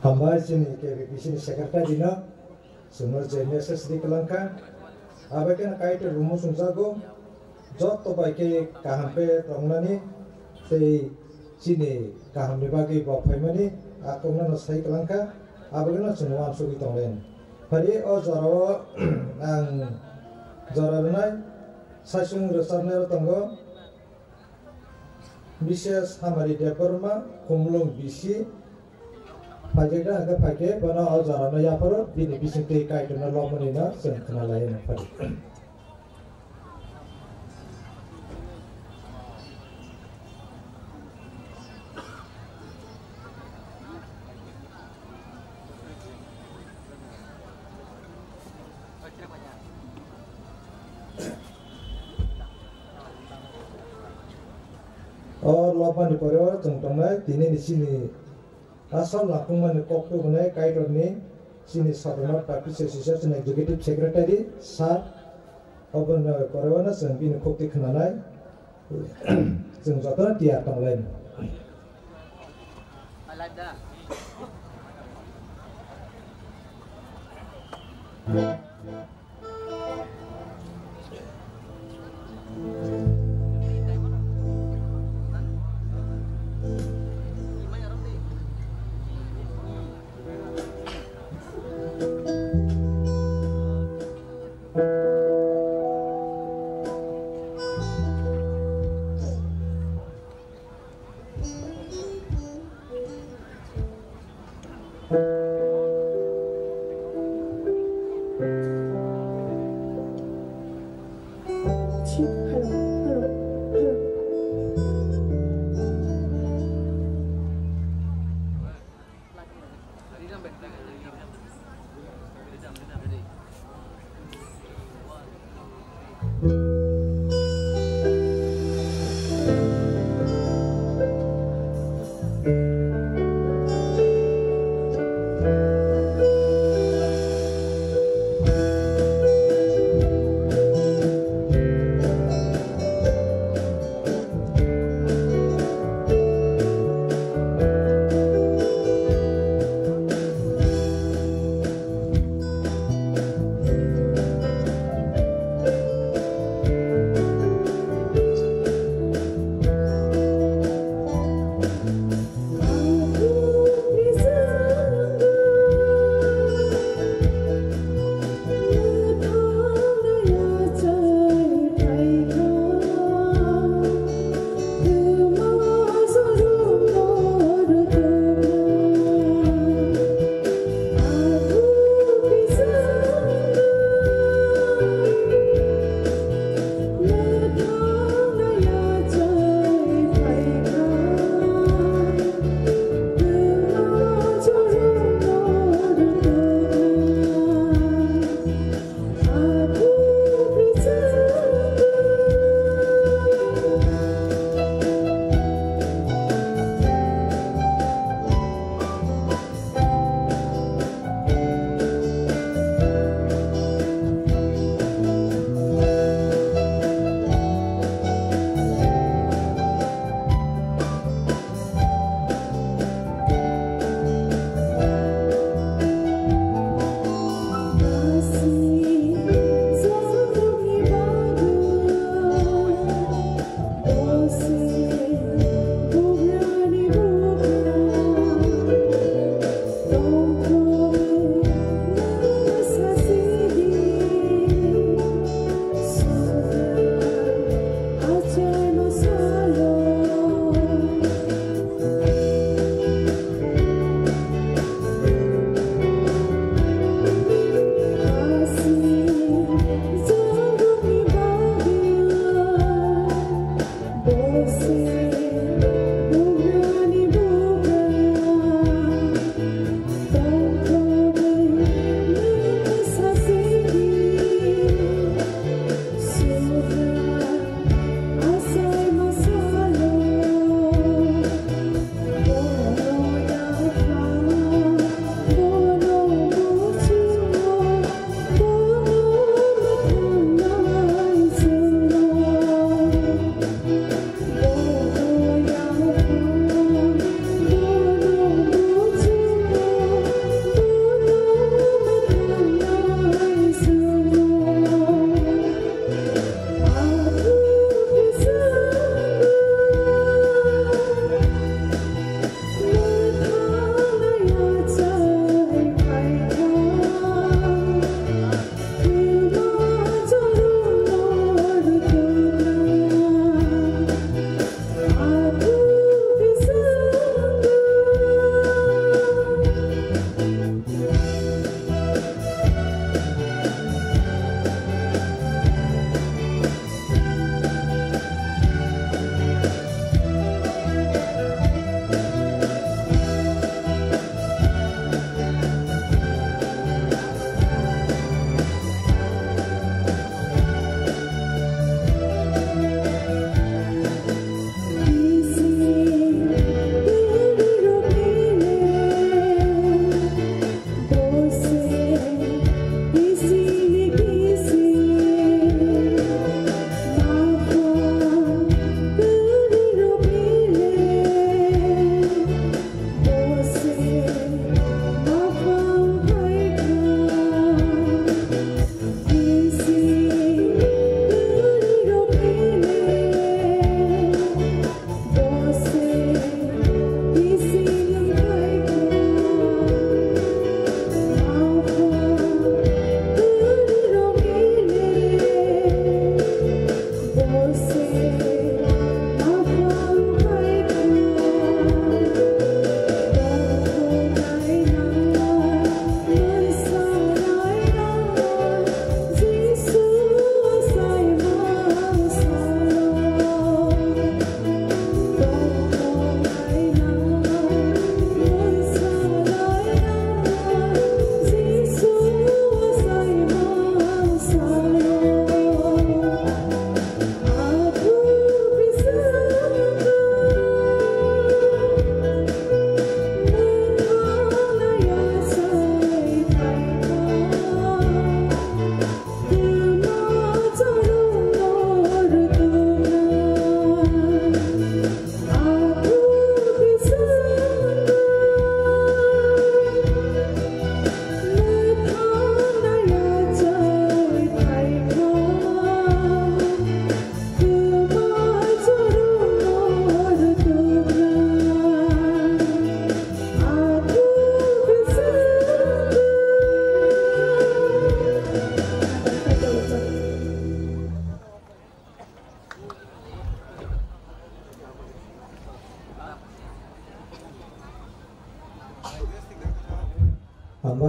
Hambai chini K B B C ni secretary no. Chwngno je message ri kwlangkha, abai kheno Kaitor bo muchungjago, joto bai khe kaham khe tongnani tei chini kahamni bagwi bo phaimani a kokno sai kwlangkha, abono chwng uansugwi tonglaini. Phari o jorao ang jora rwnai saichung rwchapnai tongo. Bises Hamari Debbarma, Khumulwng B C, phaijak da hwnkhe phaikhe, bono o jorano yapharo bini bisingtwi Kaitorno lobmani no chwng khna lai nw phari. O lobmani pore o chwng tongnai tini ni chini asol nangkukmani koktwmani Kaitorni chini Sabarma Baptist Association Executive Secretary sir, oboni pore o no chwng bini khukti khwnanai. Chwng jotono tiyar tonglaini. I like that.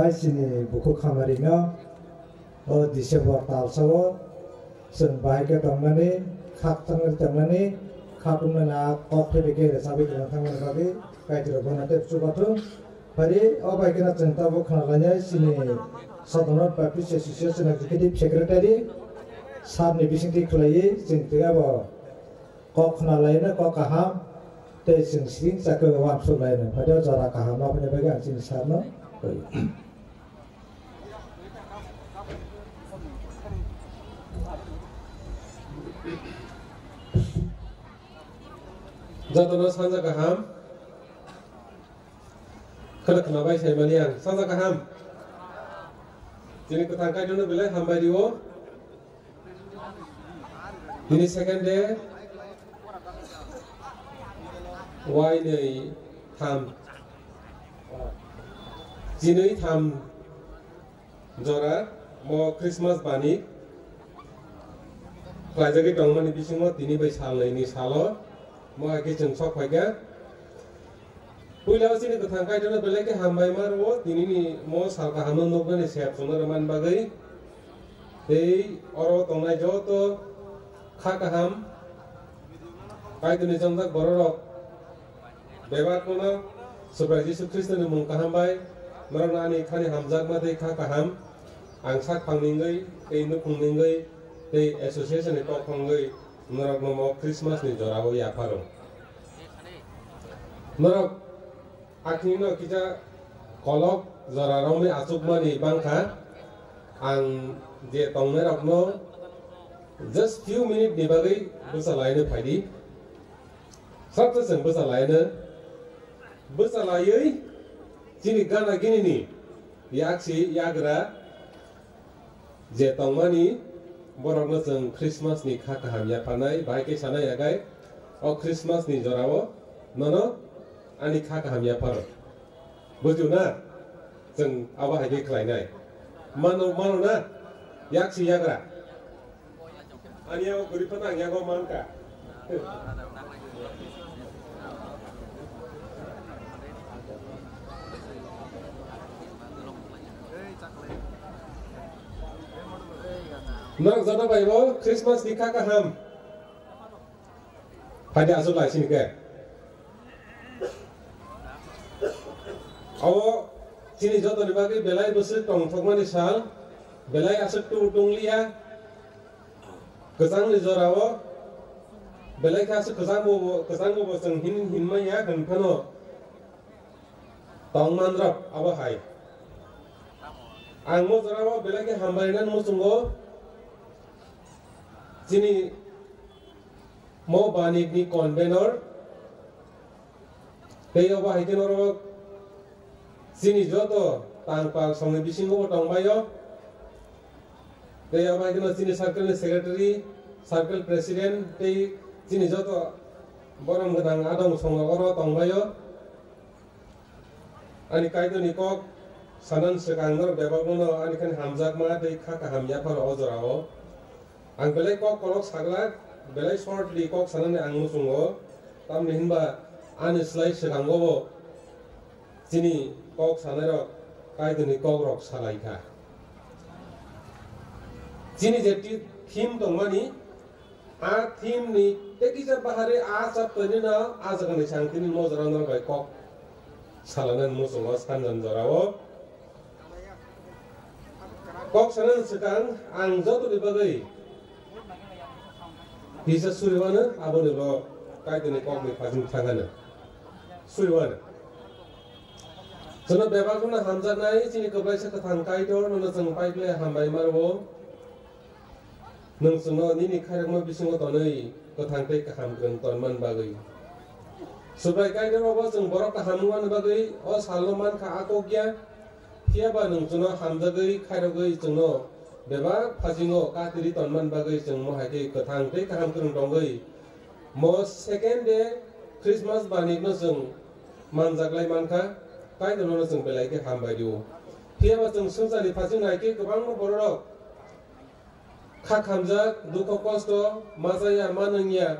Chini bukhuk hamari no o December talsa o chwng bahai khe tongmani, khak thangwi tongmani, khatung nana kok thebe khe rwchabwi tongna thangmani bagwi Kaitor bono tei chubathung. Phari o bai khe chwng tabuk khna lainai chini Sadharana Baptist Association Executive Secretary sir ni bisingtwi khwlaiwi chwng tei abo kok khna laina kok kaham tei chwng sring chakhe uansuk laina. Phai jora kaham ma phai bagwi ang chini sir no. Jotono sanja kaham. Khna khna bai sai mani ang sanja kaham. Chini kwthang Kaitorno belai hambai rio. Bini second day, wainwi tham, chinwi tham jora mo Christmas bani khlaijagwi tongmani bisingo tini bai salnwi ni salo mo hai khe chwng sok phaikha. Puila o chini kwthang Kaitorno belai khe hambai ma rwo, tinini mo sal kahamno nuknani sep chwngno rwmani bagwi. Tei oro tongnai joto kha kaham Kaitorni chongjak bororok bebak no Subrai Jisu Khristoni mung kaham bai norokno ani khani hamjakma tei kha kaham ang sak phang ningwi tei nukhung ningwi tei association ni kok phangwi norokno mo Christmas ni jorao yapharo. Norok akhirno kisa kolok jora romwi achukmani bangkha. Ang je tongnairokno just few minute ni bagwi bwsa laino phaidi. Sabsa chwng bwsa laino. Bwsa laiwi chini gana ginini yaksi yagra je tongmani borokno chwng Christmas ni kha kaham yapharnai, bahai khe sana yagai o Christmas ni jorao nono ani kha kaham yapharo. Bujio na? Chwng abo hai khe khlainai. Mano, mano na? Yaksi yagra. Ani yago kwrwi phano ang yago mankha. Norok joto bai bo Christmas ni kha kaham. Phaidi aswk lai sini khe. Abo chini jotoni bagwi belai bwswk tongthokmani sal, belai aswk tu-, tungliya. Kwchangni jorao belai khe aswk kwchangbo, kwchangbo bo chwng hin-, hinmanya hwn phano tongmanrok abo hai. Ang mo jorao belai khe hambai rwnani muchungo chini mo banikni convenor tei obo hai khe norok chini joto tangpal songni bisingo bo tongbaio. Tei obo hai kheno chini circle ni secretary, circle president tei chini joto borom gwnang adong songno oro tongbaio. Ani Kaitorni kok sanani swkang norok bebakno ani khani hamjakma tei kha kaham yapharo o jorao. Ang belai kok kolok saglak, belai shortly kok sanani ang muchungo, tamni hinba ani slai swkango bo chini kok sanairok Kaitorni kokrok salaikha. Chini je ti-, theme tongmani, a theme ni tei kisa bahari a chapter ni no a jaga ni sang tini mo jora no bai kok salana muchungo sanjan jora o. Kok sanani swkang ang jotoni bagwi kisa suriwano aboni bo Kaitorni kokni phajing thangano. Suriwano. Chwngno bebak wngna hamjaknai chini kwplaisa kwthang Kaitor nono chwng pai ble hambai mano. Nwng chwngno nini khairokma bisingo tonwi kwthang tei kaham kwrwng tonman bagwi. Subrai Kaitor bo chwng borok kaham wngmani bagwi o salno mankha a kok ya. Phiya ba nwng chwngno hamjagwi khairogwi chwngno bebak phasingo katiri tonman bagwi chwng mohai khe kwthang tei kaham kwrwng tongwi mo second day Christmas banikno chwng manjaklai mankha, Kaitorno chwng belai khe hambai rio. Phiya ba chwng swngcharni phasing nai khe kwbangma bororok kha khamjak, dukho kosto, ma chaya, ma nungya,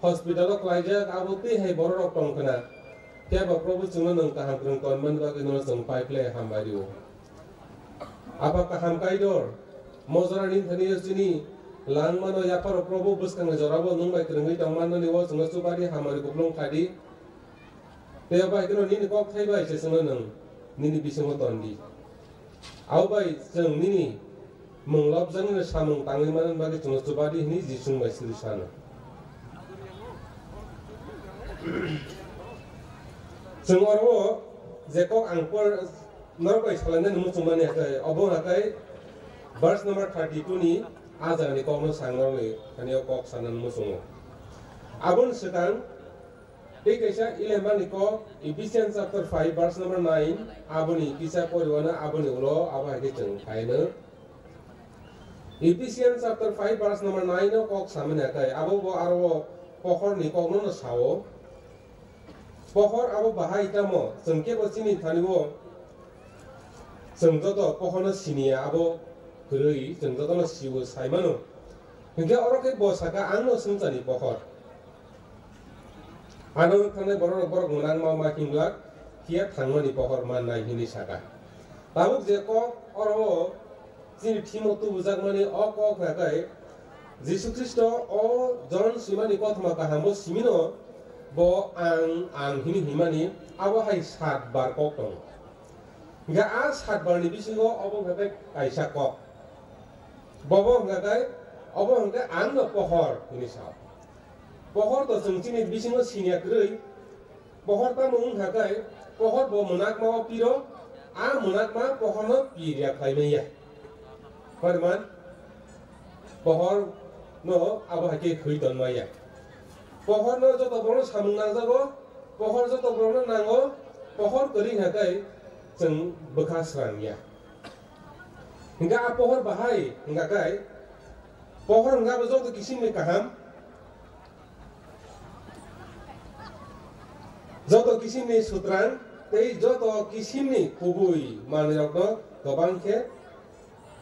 hospital o klaijak, abo twi hai bororok tong khna. Phiya ba Probu chwngno nwng kaham kwrwng tonmani bagwi nono chwng pai phle hambai rio. Apa kaham Kaitor, mojora nini thani chini langmano yapharo Probo bwskangni jorabo nwng bai kwrwngwi tongmani o chwngno chubadi hamari kuplung khlai di. Tei abo hai kheno nini kok thai bai se chwngno nwng nini bisingo ton di. Abo bai chwng nini mung lobjaknai samung tangwi manna bagwi chwngno chubadi hwnwi Jisung bai siri sano. Chwng oro je kok ang por norok bai salainani muchungmani hatai, obo hatai verse number thirty-two ni a jagani kokno sang norokni thani o kok sanani muchungo. Aboni swkang tei kaisa Ilemani kok Ephesians chapter five verse number nine, aboni kisa poriwano aboni ulo abo hai khe chwng phaino. Ephesians chapter five verse number nine o kok samani hatai, abo bo aro o pohorni kokno no sao. Pohor abo bahai tamo, chwng kebo chini thani o chwng joto pohorno siniya, abo kwrwi chwng jotono siwo saimano. Hinkhe oro khe bo saka, "Angno swngchani pohor." Ano wngkha borok, borok mwnang ma ma hinglak, phiya thangmani pohor mannai hinwi saka. Tabuk je kok oro chini thimo tubujakmani o kok hatai Jisu Khristo o Jon swimani kothoma kahambo simino bo ang, ang hini himani abo hai sat bar kok tongo. Hinkhe a sat barni bisingo obo hwnkhe kaisa kok. Bobo hwnkhe, obo hwnkhe ang no pohor hini sao. Pohor to chwng chini bisingo siniya kwrwi. Pohor tamo wngkha khe, pohor bo mwnakma o piro, a mwnakma pohor no pir ya khlai manya. Pariman, pohor no abo hai khe khwi ton manya. Pohor no joto borok no samung nangjago, pohor joto borok no nango, pohor kwrwi hwnkha khe chwng bwkha srang ya. Hinkhe a pohor bahai hwnkha khe, pohor hwnkha bo joto kisimni kaham, joto kisimni sutrang tei joto kisimni kubui manwirokno kwbang khe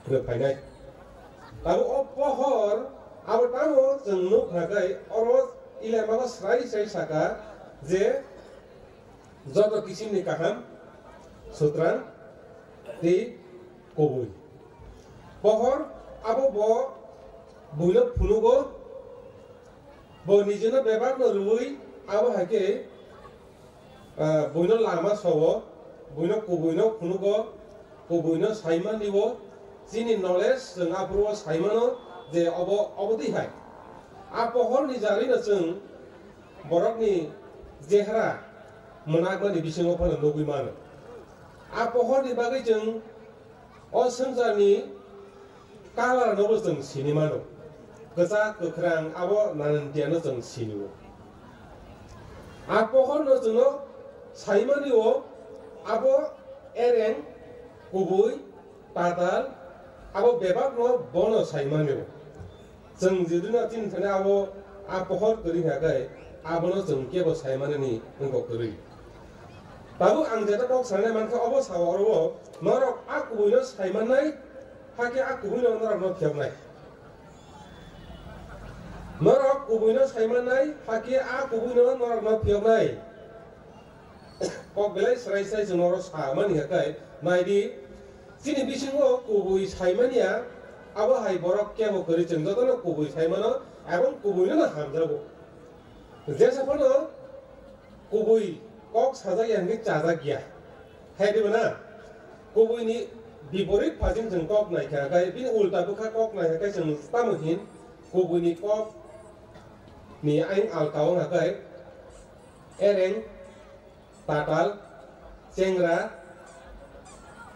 rwphainai. Abo o pohor abo tamo chwng nuk kha khe oro Ilaimago srai srai saka je joto kisimni kaham, sutrang tei kubui. Pohor abo bo buino phunugo, bo nijino bebakno rwui abo hai khe, ah, buino lama sowo, buino kubuino phunugo, kubuino saimani o, chini knowledge chwng aphuru o saimano je obo, obo twi hai. A pohorni jarino chwng borokni jehra mwnakmani bisingo phano nugui mano. A pohorni bagwi chwng o swngcharni color no bo chwng sini mano. Kwchak, kwkhrang, abo nanantiya no chwng sini o. A pohor no chwngno saimani o, abo ereng, kubui, tatal, abo bebak no bono saimani o. Chwng jidino chini thani abo a pohor kwrwi kha khe abono chwng kebo saimanani wngkha kwrwi. Tabuk ang jeta kok sanai mankha obo sao oro o norok a kubuino saimannai, hakhe a kubuino norokno phiyoknai. Norok kubuino saimannai, hakhe a kubuino norokno phiyoknai. Kok belai srai srai chwng oro sa mani kha khe, nai di, chini bisingo kubui saimanya, abo hai borok kebo kwrwi chwng jotono kubui saimano, ebong kubuino no hamjago. Jesa phano kubui kok sajak ya hwnwi chajak ya. Hai diba na? Kubuini biporit phasing chwng kok nai kha khe, bini ulta bwkha kok nai kha khe chwng tamo hin kubuini kok ni aing alka wng kha khe, ereng, tatal, chengra,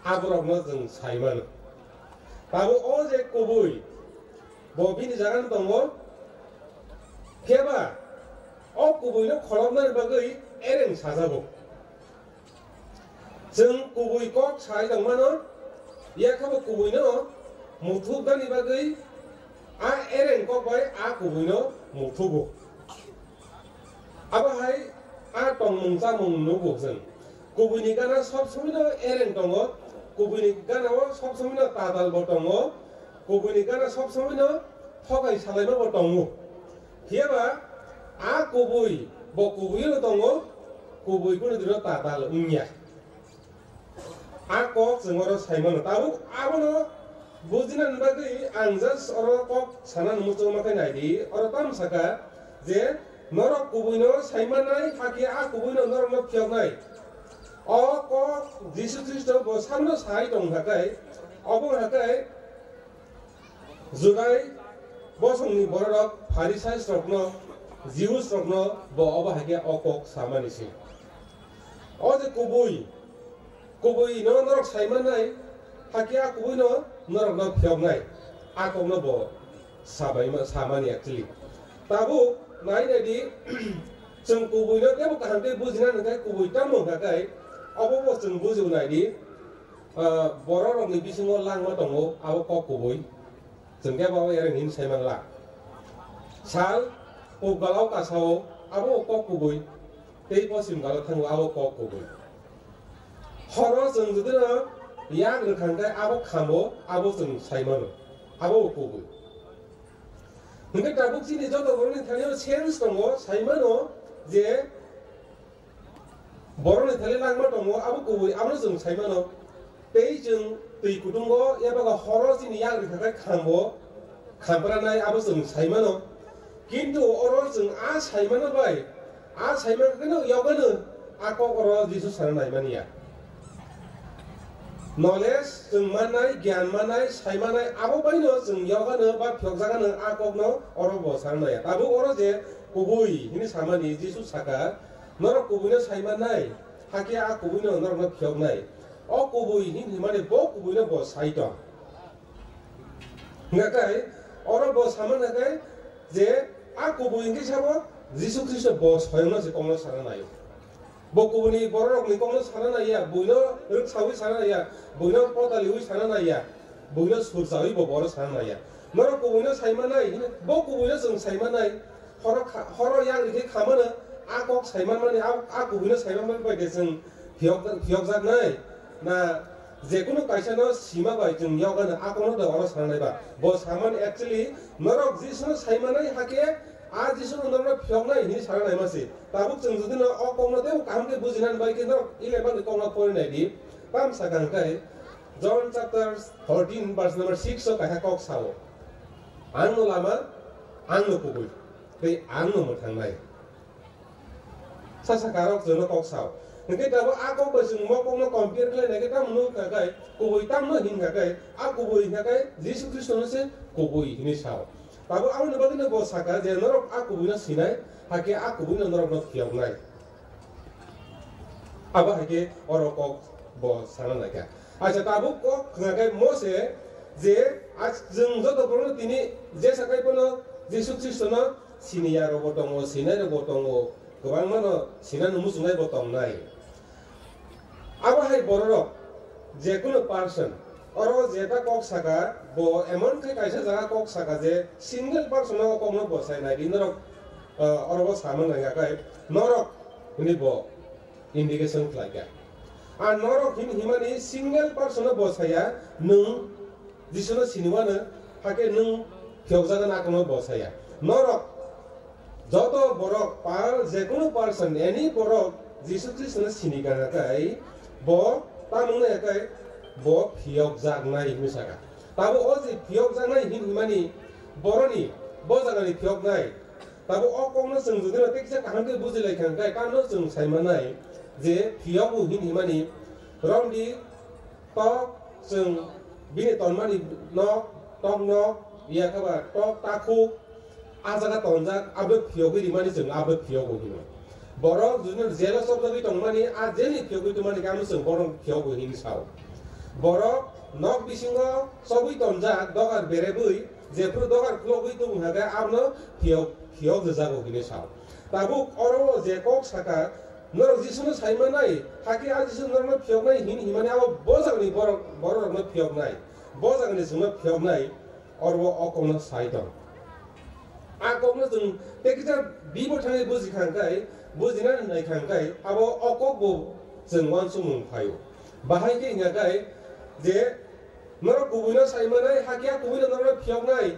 aborokno chwng sai mano. Tabuk o je kubui, bo bini jaga no tongo, phiya ba o kubui no kholopnani bagwi ereng sajago. Chwng kubui kok sai tongmano, yakhabo kubuino muthubnani bagwi a ereng kok bai a kubuino muthugo. Abo hai a tongmung chamung nugo chwng. Kubuini gana sob somoino ereng tongo, kubuini gana o sob somoino tatal bo tongo, kubuini gana sob somoino thokai salaima bo tongo. Phiya ba a kubui bo kubuino tongo, kubui kunu dino tatal wngya. A kok chwng oro sai mano. Tabuk abono bujinani bagwi ang just oro kok sanani muchungma khe naidi. Oro tamo saka je norok kubuino sai mannai, hakhe a kubuino norokno phiyoknai. O kok Jisu Khristo bo sakno sai tong hakai, obo hakai Judai bosongni bororok Pharisairokno, Jiusrokno bo obo hai khe o kok samani se. O je kubui, kubuino norok sai mannai, hakhe a kubuino norokno phiyoknai, a kokno bo sabai ma-, samani actually. Tabuk nai naidi, chwng kubuino teibo kaham khe bujina nangkhe kubui tamo hwnkha khe, obo bo chwng bujibo naidi, ah, bororokni bisingo langma tongo, abo kok kubui. Chwng khe bo ereng hin sai manla. Sal, pukgalao kasao, abo kok kubui. Tei posim galo thango, abo kok kubui. Horo chwng judino yak rwkhang khe abo khamo, abo chwng sai mano. Abo kubui. Hwnkhe tabuk chini joto borokni thani-o sense tongo, sai mano je, borokni thani langma tongo, abo kubui, abono chwng sai mano. Tei chwng twi kutungo, eba horo chini yak rwkha khe khambo, khampranai, abo chwng sai mano. Kintu oro chwng a sai mano bai, a sai mano kheno yogano a kok oro Jisu sana nai mani ya. Knowledge chwng mannai, gyan mannai, sai mannai, abo baino chwng yogano ba phiyokjagano a kokno oro bo sana nai ya. Tabuk oro je kubui hini samani Jisu saka, Norok kubuino sai mannai, hakhe a kubuino norokno phiyoknai. O kubui hin himani bo kubuino bo sai tong. Hingkha khe oro bo sama nai khe je a kubui hingkhe sabo Jisu Khristo bo swyangno se kokno sana naio. Bo kubuini bororokni kokno sana naiya, buino rwksaui sana naiya, buino potaliui sana naiya, buino surchaui bo boro sana naiya. Norok kubuino sai mannai, bo kubuino chwng sai mannai. Horo kha-, horo yang rikhe khamano, a kok saimanmani, a, a kubuino saimanmani bai de chwng phiyok, phiyokjaknai? Na jekunu kaisano sima bai chwng yokgano a kokno da oro sananai ba? Bo saman actually norok Jisuno saimanai hakhe a Jisuno norokno phiyoknai hinwi sananai masi. Tabuk chwng judino o kokno teibo kaham khe bujinani bai khe norok Elemanni kokno porinai di. Tam sakang khe John chapter thirteen verse number six o kaisa kok sao. Ang no lama, ang no kubui, tei ang no mwthangnai. Sasa karok jono kok sao. Hingke tabo a kok bai chwng mo kokno compare khlai nai khe tamo wngkha khe, kubui tamno hinkha khe, a kubui hinkha khe Jisu Khristo no se kubui hinwi sao. Tabo aboni bagwi no bo saka je norok a kubui no sinai, hakhe a kubui no norok no phiyoknai. Abo hai khe oro kok bo sana nai kha. Acha tabuk kok khna khe Mose je a chwng joto borokno tini jesa khai bono Jisu Khristo no siniya rok bo tongo, sinai rok bo tongo, kwbangma no sinani muchungnai bo tongnai. Abo hai bororok jekunu person oro jeta kok saka bo emon khe kaisa jaga kok saka je single person o kokno bo sai nai di norok, ah, oro bo sama nai kha khe norok hinwi bo indication khlai kha. A norok hin himani single person o bo saya, nwng Jisuno siniwano, hakhe nwng phiyokjagwi nakono bo saya. Norok joto borok, par jekunu person, any borok Jisu Khristono sini kha khe bo tamungno khe bo phiyokjaknai hinwi saka. Tabo o je phiyokjaknai hin himani boroni bo jagani phiyoknai. Tabuk o kokno chwng judino tei kisa kaham khe buji lai kha, hwnkhe tamno chwng sai manai je phiyogo hin himani romdi tok chwng bini tonmani nok, tok nok, yakhe ba tok takhuk, a jaga tonjak, abo phiyogwi rimani chwng abo phiyogo hino. Borok judino jelo chopjagwi tongmani, a jeni phiyogwi tongmani khe amo chwng bono phiyogo hinwi sao. Borok nok bisingo chobwi tonjak, dogar berebwi, jephru dogar khulogwi tubung hwnkhe abono phiyok, phiyok rwjago hinwi sao. Tabuk oro je kok saka, norok Jisuno sai manai, hakhe a Jisu norokno phiyoknai hin himani abo bo jagani borok, bororokno phiyoknai, bo jagani chwngno phiyoknai, oro o kokno sai tong. A kokno chwng tei kisa bibo thangwi buji kha hwnkhe, bujina nai kha hwnkhe, abo o kokbo chwng uansukmung phaio. Bahai khe hwnkha khe je, Norok kubuino sai manai, hakhe a kubuino norokno phiyoknai,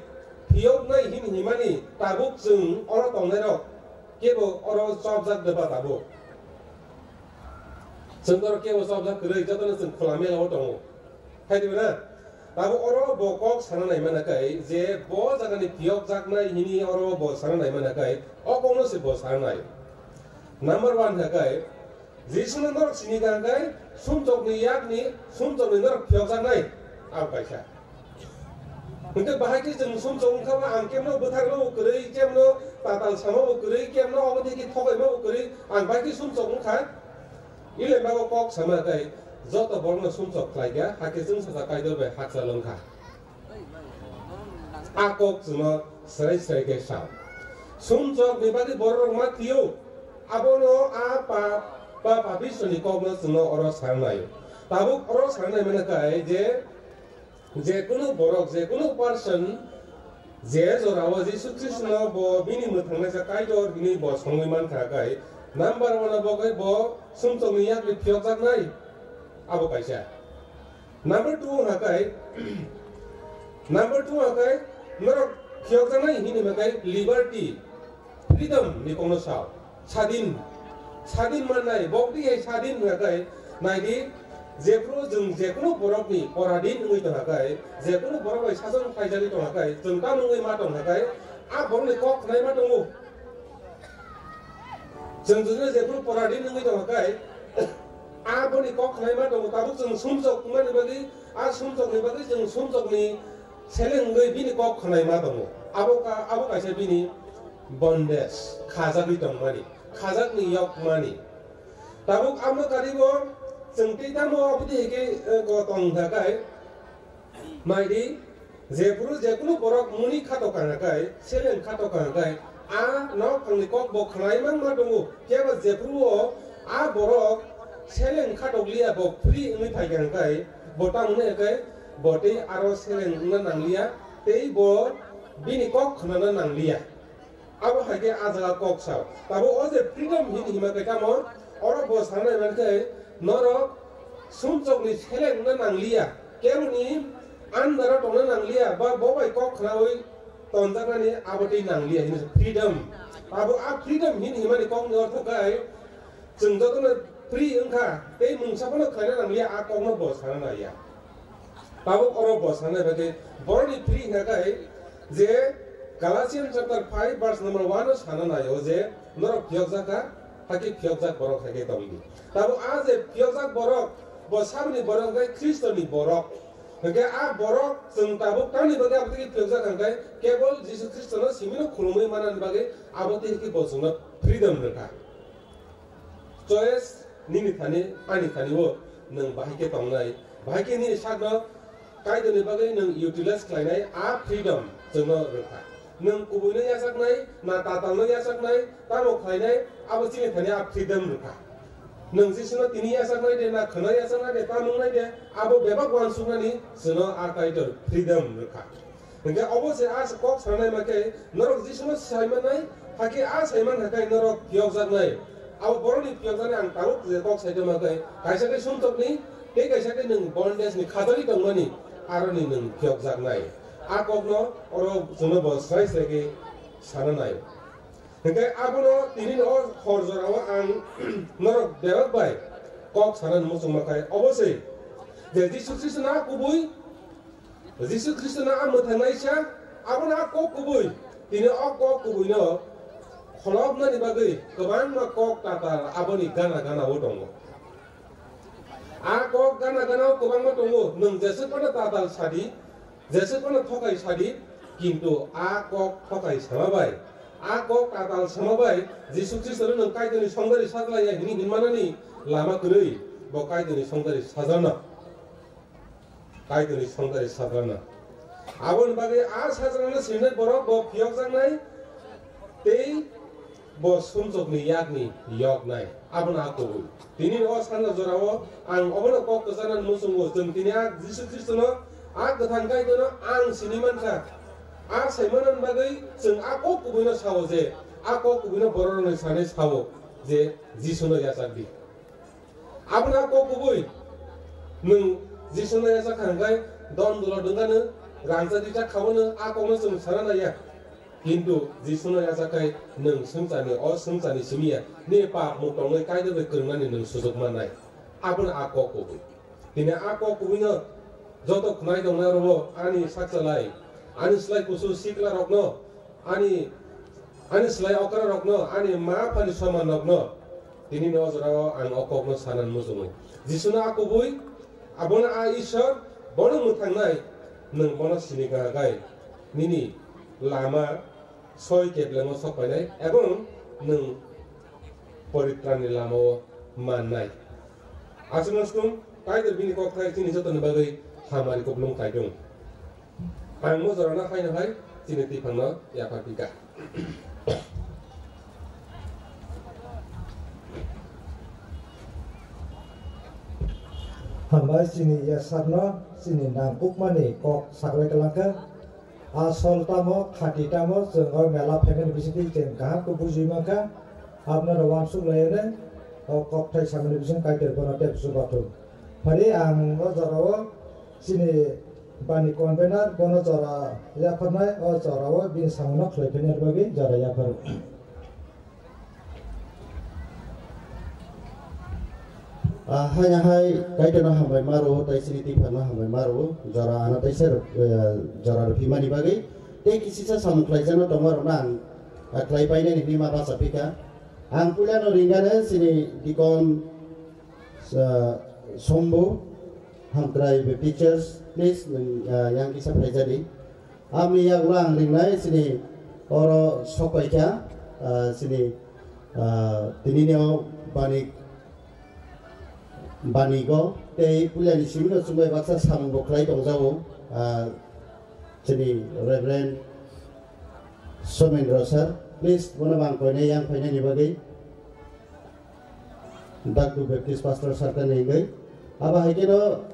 phiyoknai hin himani tabuk chwng oro tongnairok kebo oro chopjak de ba tabuk. Chwng norok kebo chobjak kwrwi, jotono chwng khwla mela o tongo. Hai di na? Tabuk oro bo kok sana nai mana kai je bo jagani phiyok jaknai hini oro bo sana nai mana kai, o kokno se bo sana nai. Number one ha kai, Jisuno norok sini kha kai, sumsokni yakni, sumsokni norok phiyok jaknai, abo kaisa. Hwnkhe bahai khe chwng sumsok wngkha ba, ang kemno bwtharma bo kwrwi, kemno tatal sama bo kwrwi, kemno obo digi thokaima bo kwrwi, ang bahai khe sumsok wngkha. Ile bago kok sama kai, joto borokno sumsok khlai kha, hakhe chwng sacha Kaitor bai hakchal wngkha. A kok chwngno srai srai khe sa. Sumsokni bagwi bororok ma thwiyo, abono a pa, pa, papisroni kokno chwngno oro sanai. Tabuk oro sanai mano kai je, jekunu borok, jekunu person, je jorao Jisu Khristono bo bini mwthangnaisa Kaitor hinwi bo songwi mankha kai, number one-o bo kai bo sumsokni yakni phiyokjaknai, abo kaisa. Number two wngkha kai, number two wngkha kai, norok phiyokjaknai hini hwnka kai liberty, freedom ni kokno sao. Sadin, sadin mannai, bokdi hai sadin wngkha kai, naidi, jephru chwng jekunu borokni poradin wngwi tongkha kai, jekunu borok bai sason khlaijagwi tongkha kai, chwng tamo wngwi ma tongkha kai, a borokni kok khnai ma tongo. Chwng jodi jephru poradin wngwi tongkha kai, a boni kok khnai ma tongo, tabuk chwng sumsok wngmani bagwi, a sumsokni bagwi chwng sumsokni seleng wngwi bini kok khnai ma tongo. Abo ka, abo kaisa bini bondage, khajagwi tongmani, khajakni yokmani. Tabuk amo karibo chwng tei tamo aboni hike, eh, ko tongkha kai, naidi, jephru jekunu borok muni khato kha kai, seleng khato kha kai, a nok thangni kok bo khnai mang ma tongo. Kebo jephru o a borok seleng khatok liya, bo free wngwi phai kha kai, bo tamo hwnwi kai, bo tei aro seleng wngna nang liya, tei bo bini kok khnana nang liya. Abo hai khe a jaga kok sao. Tabuk o je freedom hini hima khe tamo, oro bo sanai man khe norok sumsokni seleng wngna nang liya, keboni under o tongna nang liya, ba bo bai kok khnaui tonjaknani abo tei nang liya hini freedom. Abo a freedom hini himani kokni ortho kai chwng jotono free wngkha tei mungsa phano khlaina nang liya, a kokno bo sana naiya. Tabuk oro bo sanai bagwi borokni free hwnka khe je Galatians chapter five verse number one o sana naio je norok phiyokjak kha, hakhe phiyokjak borok hai khe tongdi. Tabuk a je phiyokjak borok bo saboni borok hwnkhe Khristoni borok. Hwnkhe a borok chwng tabuk tamni bagwi abo tei phiyokjak kha hwnkhe kebol Jisu Khristono simino khulumwi manani bagwi abo tei hwnkhe bo chwngno freedom rwkha. Choice nini thani, ani thani o nwng bahai khe tongnai, bahai khe nini sakno Kaitorni bagwi nwng utilize khlainai a freedom chwngno rwkha. Nwng kubuino yachaknai, na tatalno yachaknai, tamo khlainai, abo chini thani a freedom rwkha. Nwng Jisuno tini yachaknai de, na khwna yachaknai de, tamo wngnai de, abo bebak uansuknani chwngno a Kaitor freedom rwkha. Hwnkhe obo se a kok sanai ma khe norok Jisuno sai mannai, hakhe a sai man hakhe norok phiyokjaknai. Abo borokni phiyokjaknai ang tabuk je kok sai tongma khe, kaisa khe sumsokni, tei kaisa khe nwng bondage ni khajagwi tongmani, aroni nwng phiyokjaknai. A kokno oro chwngno bo srai srai khe sana nai. Hwnkhe abono tini o hor jorao ang norok bebak bai kok sanani muchungma khe obo se je Jisu Khristo na kubui Jisu Khristo no a mwthangnaisa, abono a kok kubui. Tini o kok kubuino kholopnani bagwi kwbangma kok tatal aboni gana gana o tongo. A kok gana gana o kwbangma tongo, nwng jeswk phano tatal sadi, jeswk phano thokai sadi, kintu a kok thokai sama bai, a kok tatal sama bai Jisu Khristono nwng Kaitorni songdari sajlaiya hini hinmanani lama kwrwi bo Kaitorni songdari sajlano. Kaitorni songdari sajlano. Aboni bagwi a sajlano sinai borok bo phiyokjaknai tei bo sumsokni yakni yoknai. Abono a kubui. Tini o sanja jorao ang obono kok kwchanani muchungo, chwng tini a Jisu Khristono, a kwthang Kaitorno ang sini mankha. A saimanani bagwi chwng a kok kubuino sao je, a kok kubuino bororokni sanai sao je Jisuno yachakdi. Abono a kok kubui. Nwng Jisuno yachak kha hwnkhe don dolo dwngano, rangchak rijak khabono a kokno chwng sana naiya. Kintu Jisuno yachak khai nwng swngcharni o swngcharni simi ya, nini pap muk tongwi Kaitor bai kwrwngnani nwng sujuk mannai. Abono a kok kubui. Tini a kok kubuino joto khwnai tongnai rokno ani sakchalai, ani slai kusu sikla rokno, ani, ani slai okra rokno, ani ma aphani soman rokno tini no jorao ang o kokno sanan muchungo. Jisuno a kubui, abono a Ishwar, bono mwthangnai, nwng bono sini kahagai, nini lama soi keblengo sokpainai, ebong nwng poritranni lamao mannai. Aswk no swkang, Kaitor bini kokthai chini jotoni bagwi hamari kuplung kaitung. Ang mo jorano haino hai chini twiphangno yapharpikha. Hambai chini yasarno chini nangkukmani kok saklai kalangkha. Asol tamo, khati tamo, chwng o mela phaimani bisingtwi chwng kaham khe bujui mankha. Aboni uansuk laiyane o kokthai samani bising Kaitor bono tei bwswk bathum. Phari ang o jorao chini bani convener bono jora yapharnai, o jorao bini samungno khlai phainani bagwi jora yapharo. Ah, haino hai Kaitorno hambai ma rwo, tei chini twiphangno hambai ma rwo, jora ano teisa, eh, jora rw phimani bagwi. Tei kisisa samung khlaijakno tongma rokno ang, ah, khlai painani hwnwi ma bacha phikha. Ang puilano ringano chini deacon, ah, Sombu, Hamkrai Baptist Church, please, nwng, ah, yang kisa phaijadi. Aboni yagulo ang ringnai chini oro sokpaikha, ah, chini, ah, tinini o bani, banigo tei puilani simino chumbai baksa samungbo khlai tongjago, ah, chini Reverend Somendra sir, please, bono bang koinai yang phainani bagwi. Dakdu Baptist Pastor Circle ni hwnwi. Abo hai kheno,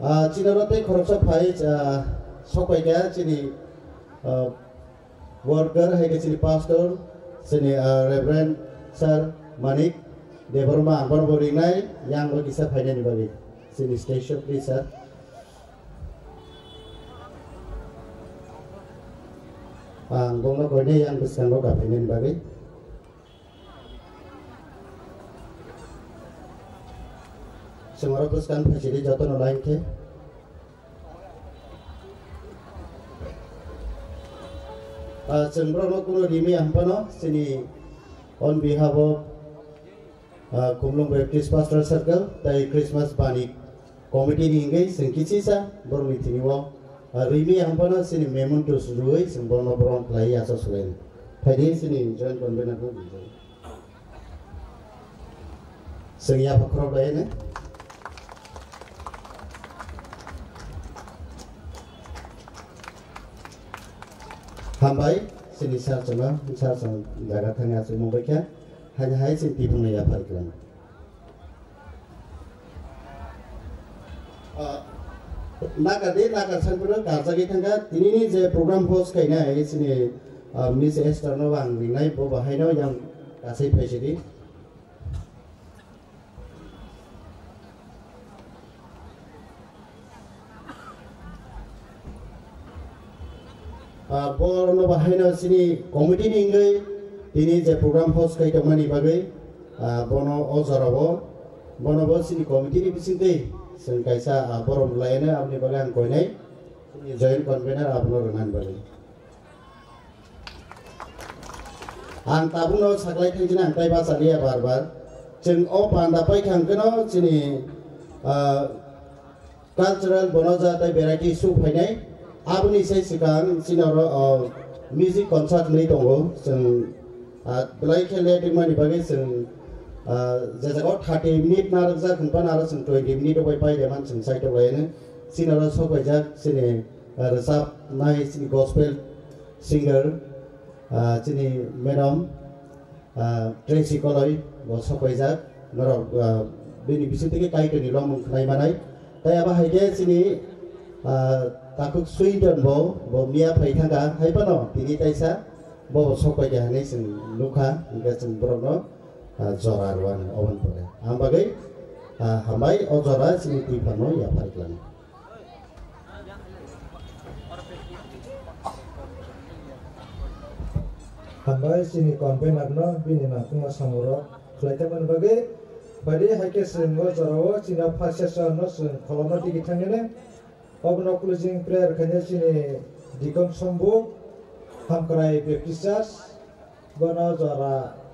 ah, chini oro tei khoroksa phai, ah, sokpaikha chini, ah, worker, hai khe chini pastor, chini, ah, Reverend Sir Manik Debbarma, ang bono bo ringnai, yang bo kisa phainani bagwi. Chini stage show, please, sir. Ang bono koinai yang bwskango kaphainani bagwi. Chwng oro bwskang phaisidi jotono line khe. Ah, chwng borokno kuno rimwi ang phano chini on behalf of, ah, Khumlung Baptist Pastor Circle tei Christmas Bani Committee ni hwnkhe chwng kichisa borokni thini o, ah, rimi ang phano chini mementos rwui chwng bono borom khlai achuk swlaino. Phaidi chini joint convener no rijak. Chwng yapha khorok bai ne. Hambai, chini sir chwngno, sir chwng jaga thani achukmung bai kha. Haini hai chini twiphangno yapha rwklang. Ah, nakar di, nakar sanpro karjagwi thangkha. Tinini je program host khainai, chini, ah, Miss Esther no ang ringnai, bo bahaino yang kasai phaisidi. Ah, bono bahaino chini committee ni wngwi tini je program host khai tongmani bagwi, ah, bono o jorao, bono bo chini committee ni bisingtwi chwng kaisa, ah, borom laino aboni bagwi ang koinai chini joint convener abono rwnani bagwi. Ang tabukno saklai thangchina ang tai bachaliya bar bar. Chwng o panda paikha hwnkhe no chini, ah, cultural bono ja tei variety show phainai. Aboni sai swkang chini oro, ah, music concert hwnwi tongo. Chwng, ah, belai khe late wngmani bagwi chwng, ah, je jagao thirty minute narwkjak hwnphano aro chwng twenty minute o bai paide man chwng saitok laino. Chini oro sok paijak chini, ah, rwchapnai chini gospel singer, ah, chini madam, ah, Tracy Koloi bo sokpaijak, norok, ah, bini bisingtwi khe Kaitorni lomung khwnai manai. Tai abo hai khe chini, ah, takhuk Swinton bo, bo miya phai thangkha, hai phano tini taisa bo, bo sokpaikha hinwi chwng nukha, hwnkhe chwng borokno, ah, jora rwani oboni pore. Ang bagwi, ah, hambai o jora chini twiphangno yapharwi khlano. Hambai chini convener no bini nangkukma samung rok khlai tongmani bagwi. Phaidi hai khe chwng o jorao chini first session no chwng kholoma digi thangmani. Obono closing prayer khaina chini Deacon Sombu, Hamkrai Baptist Church, bono jora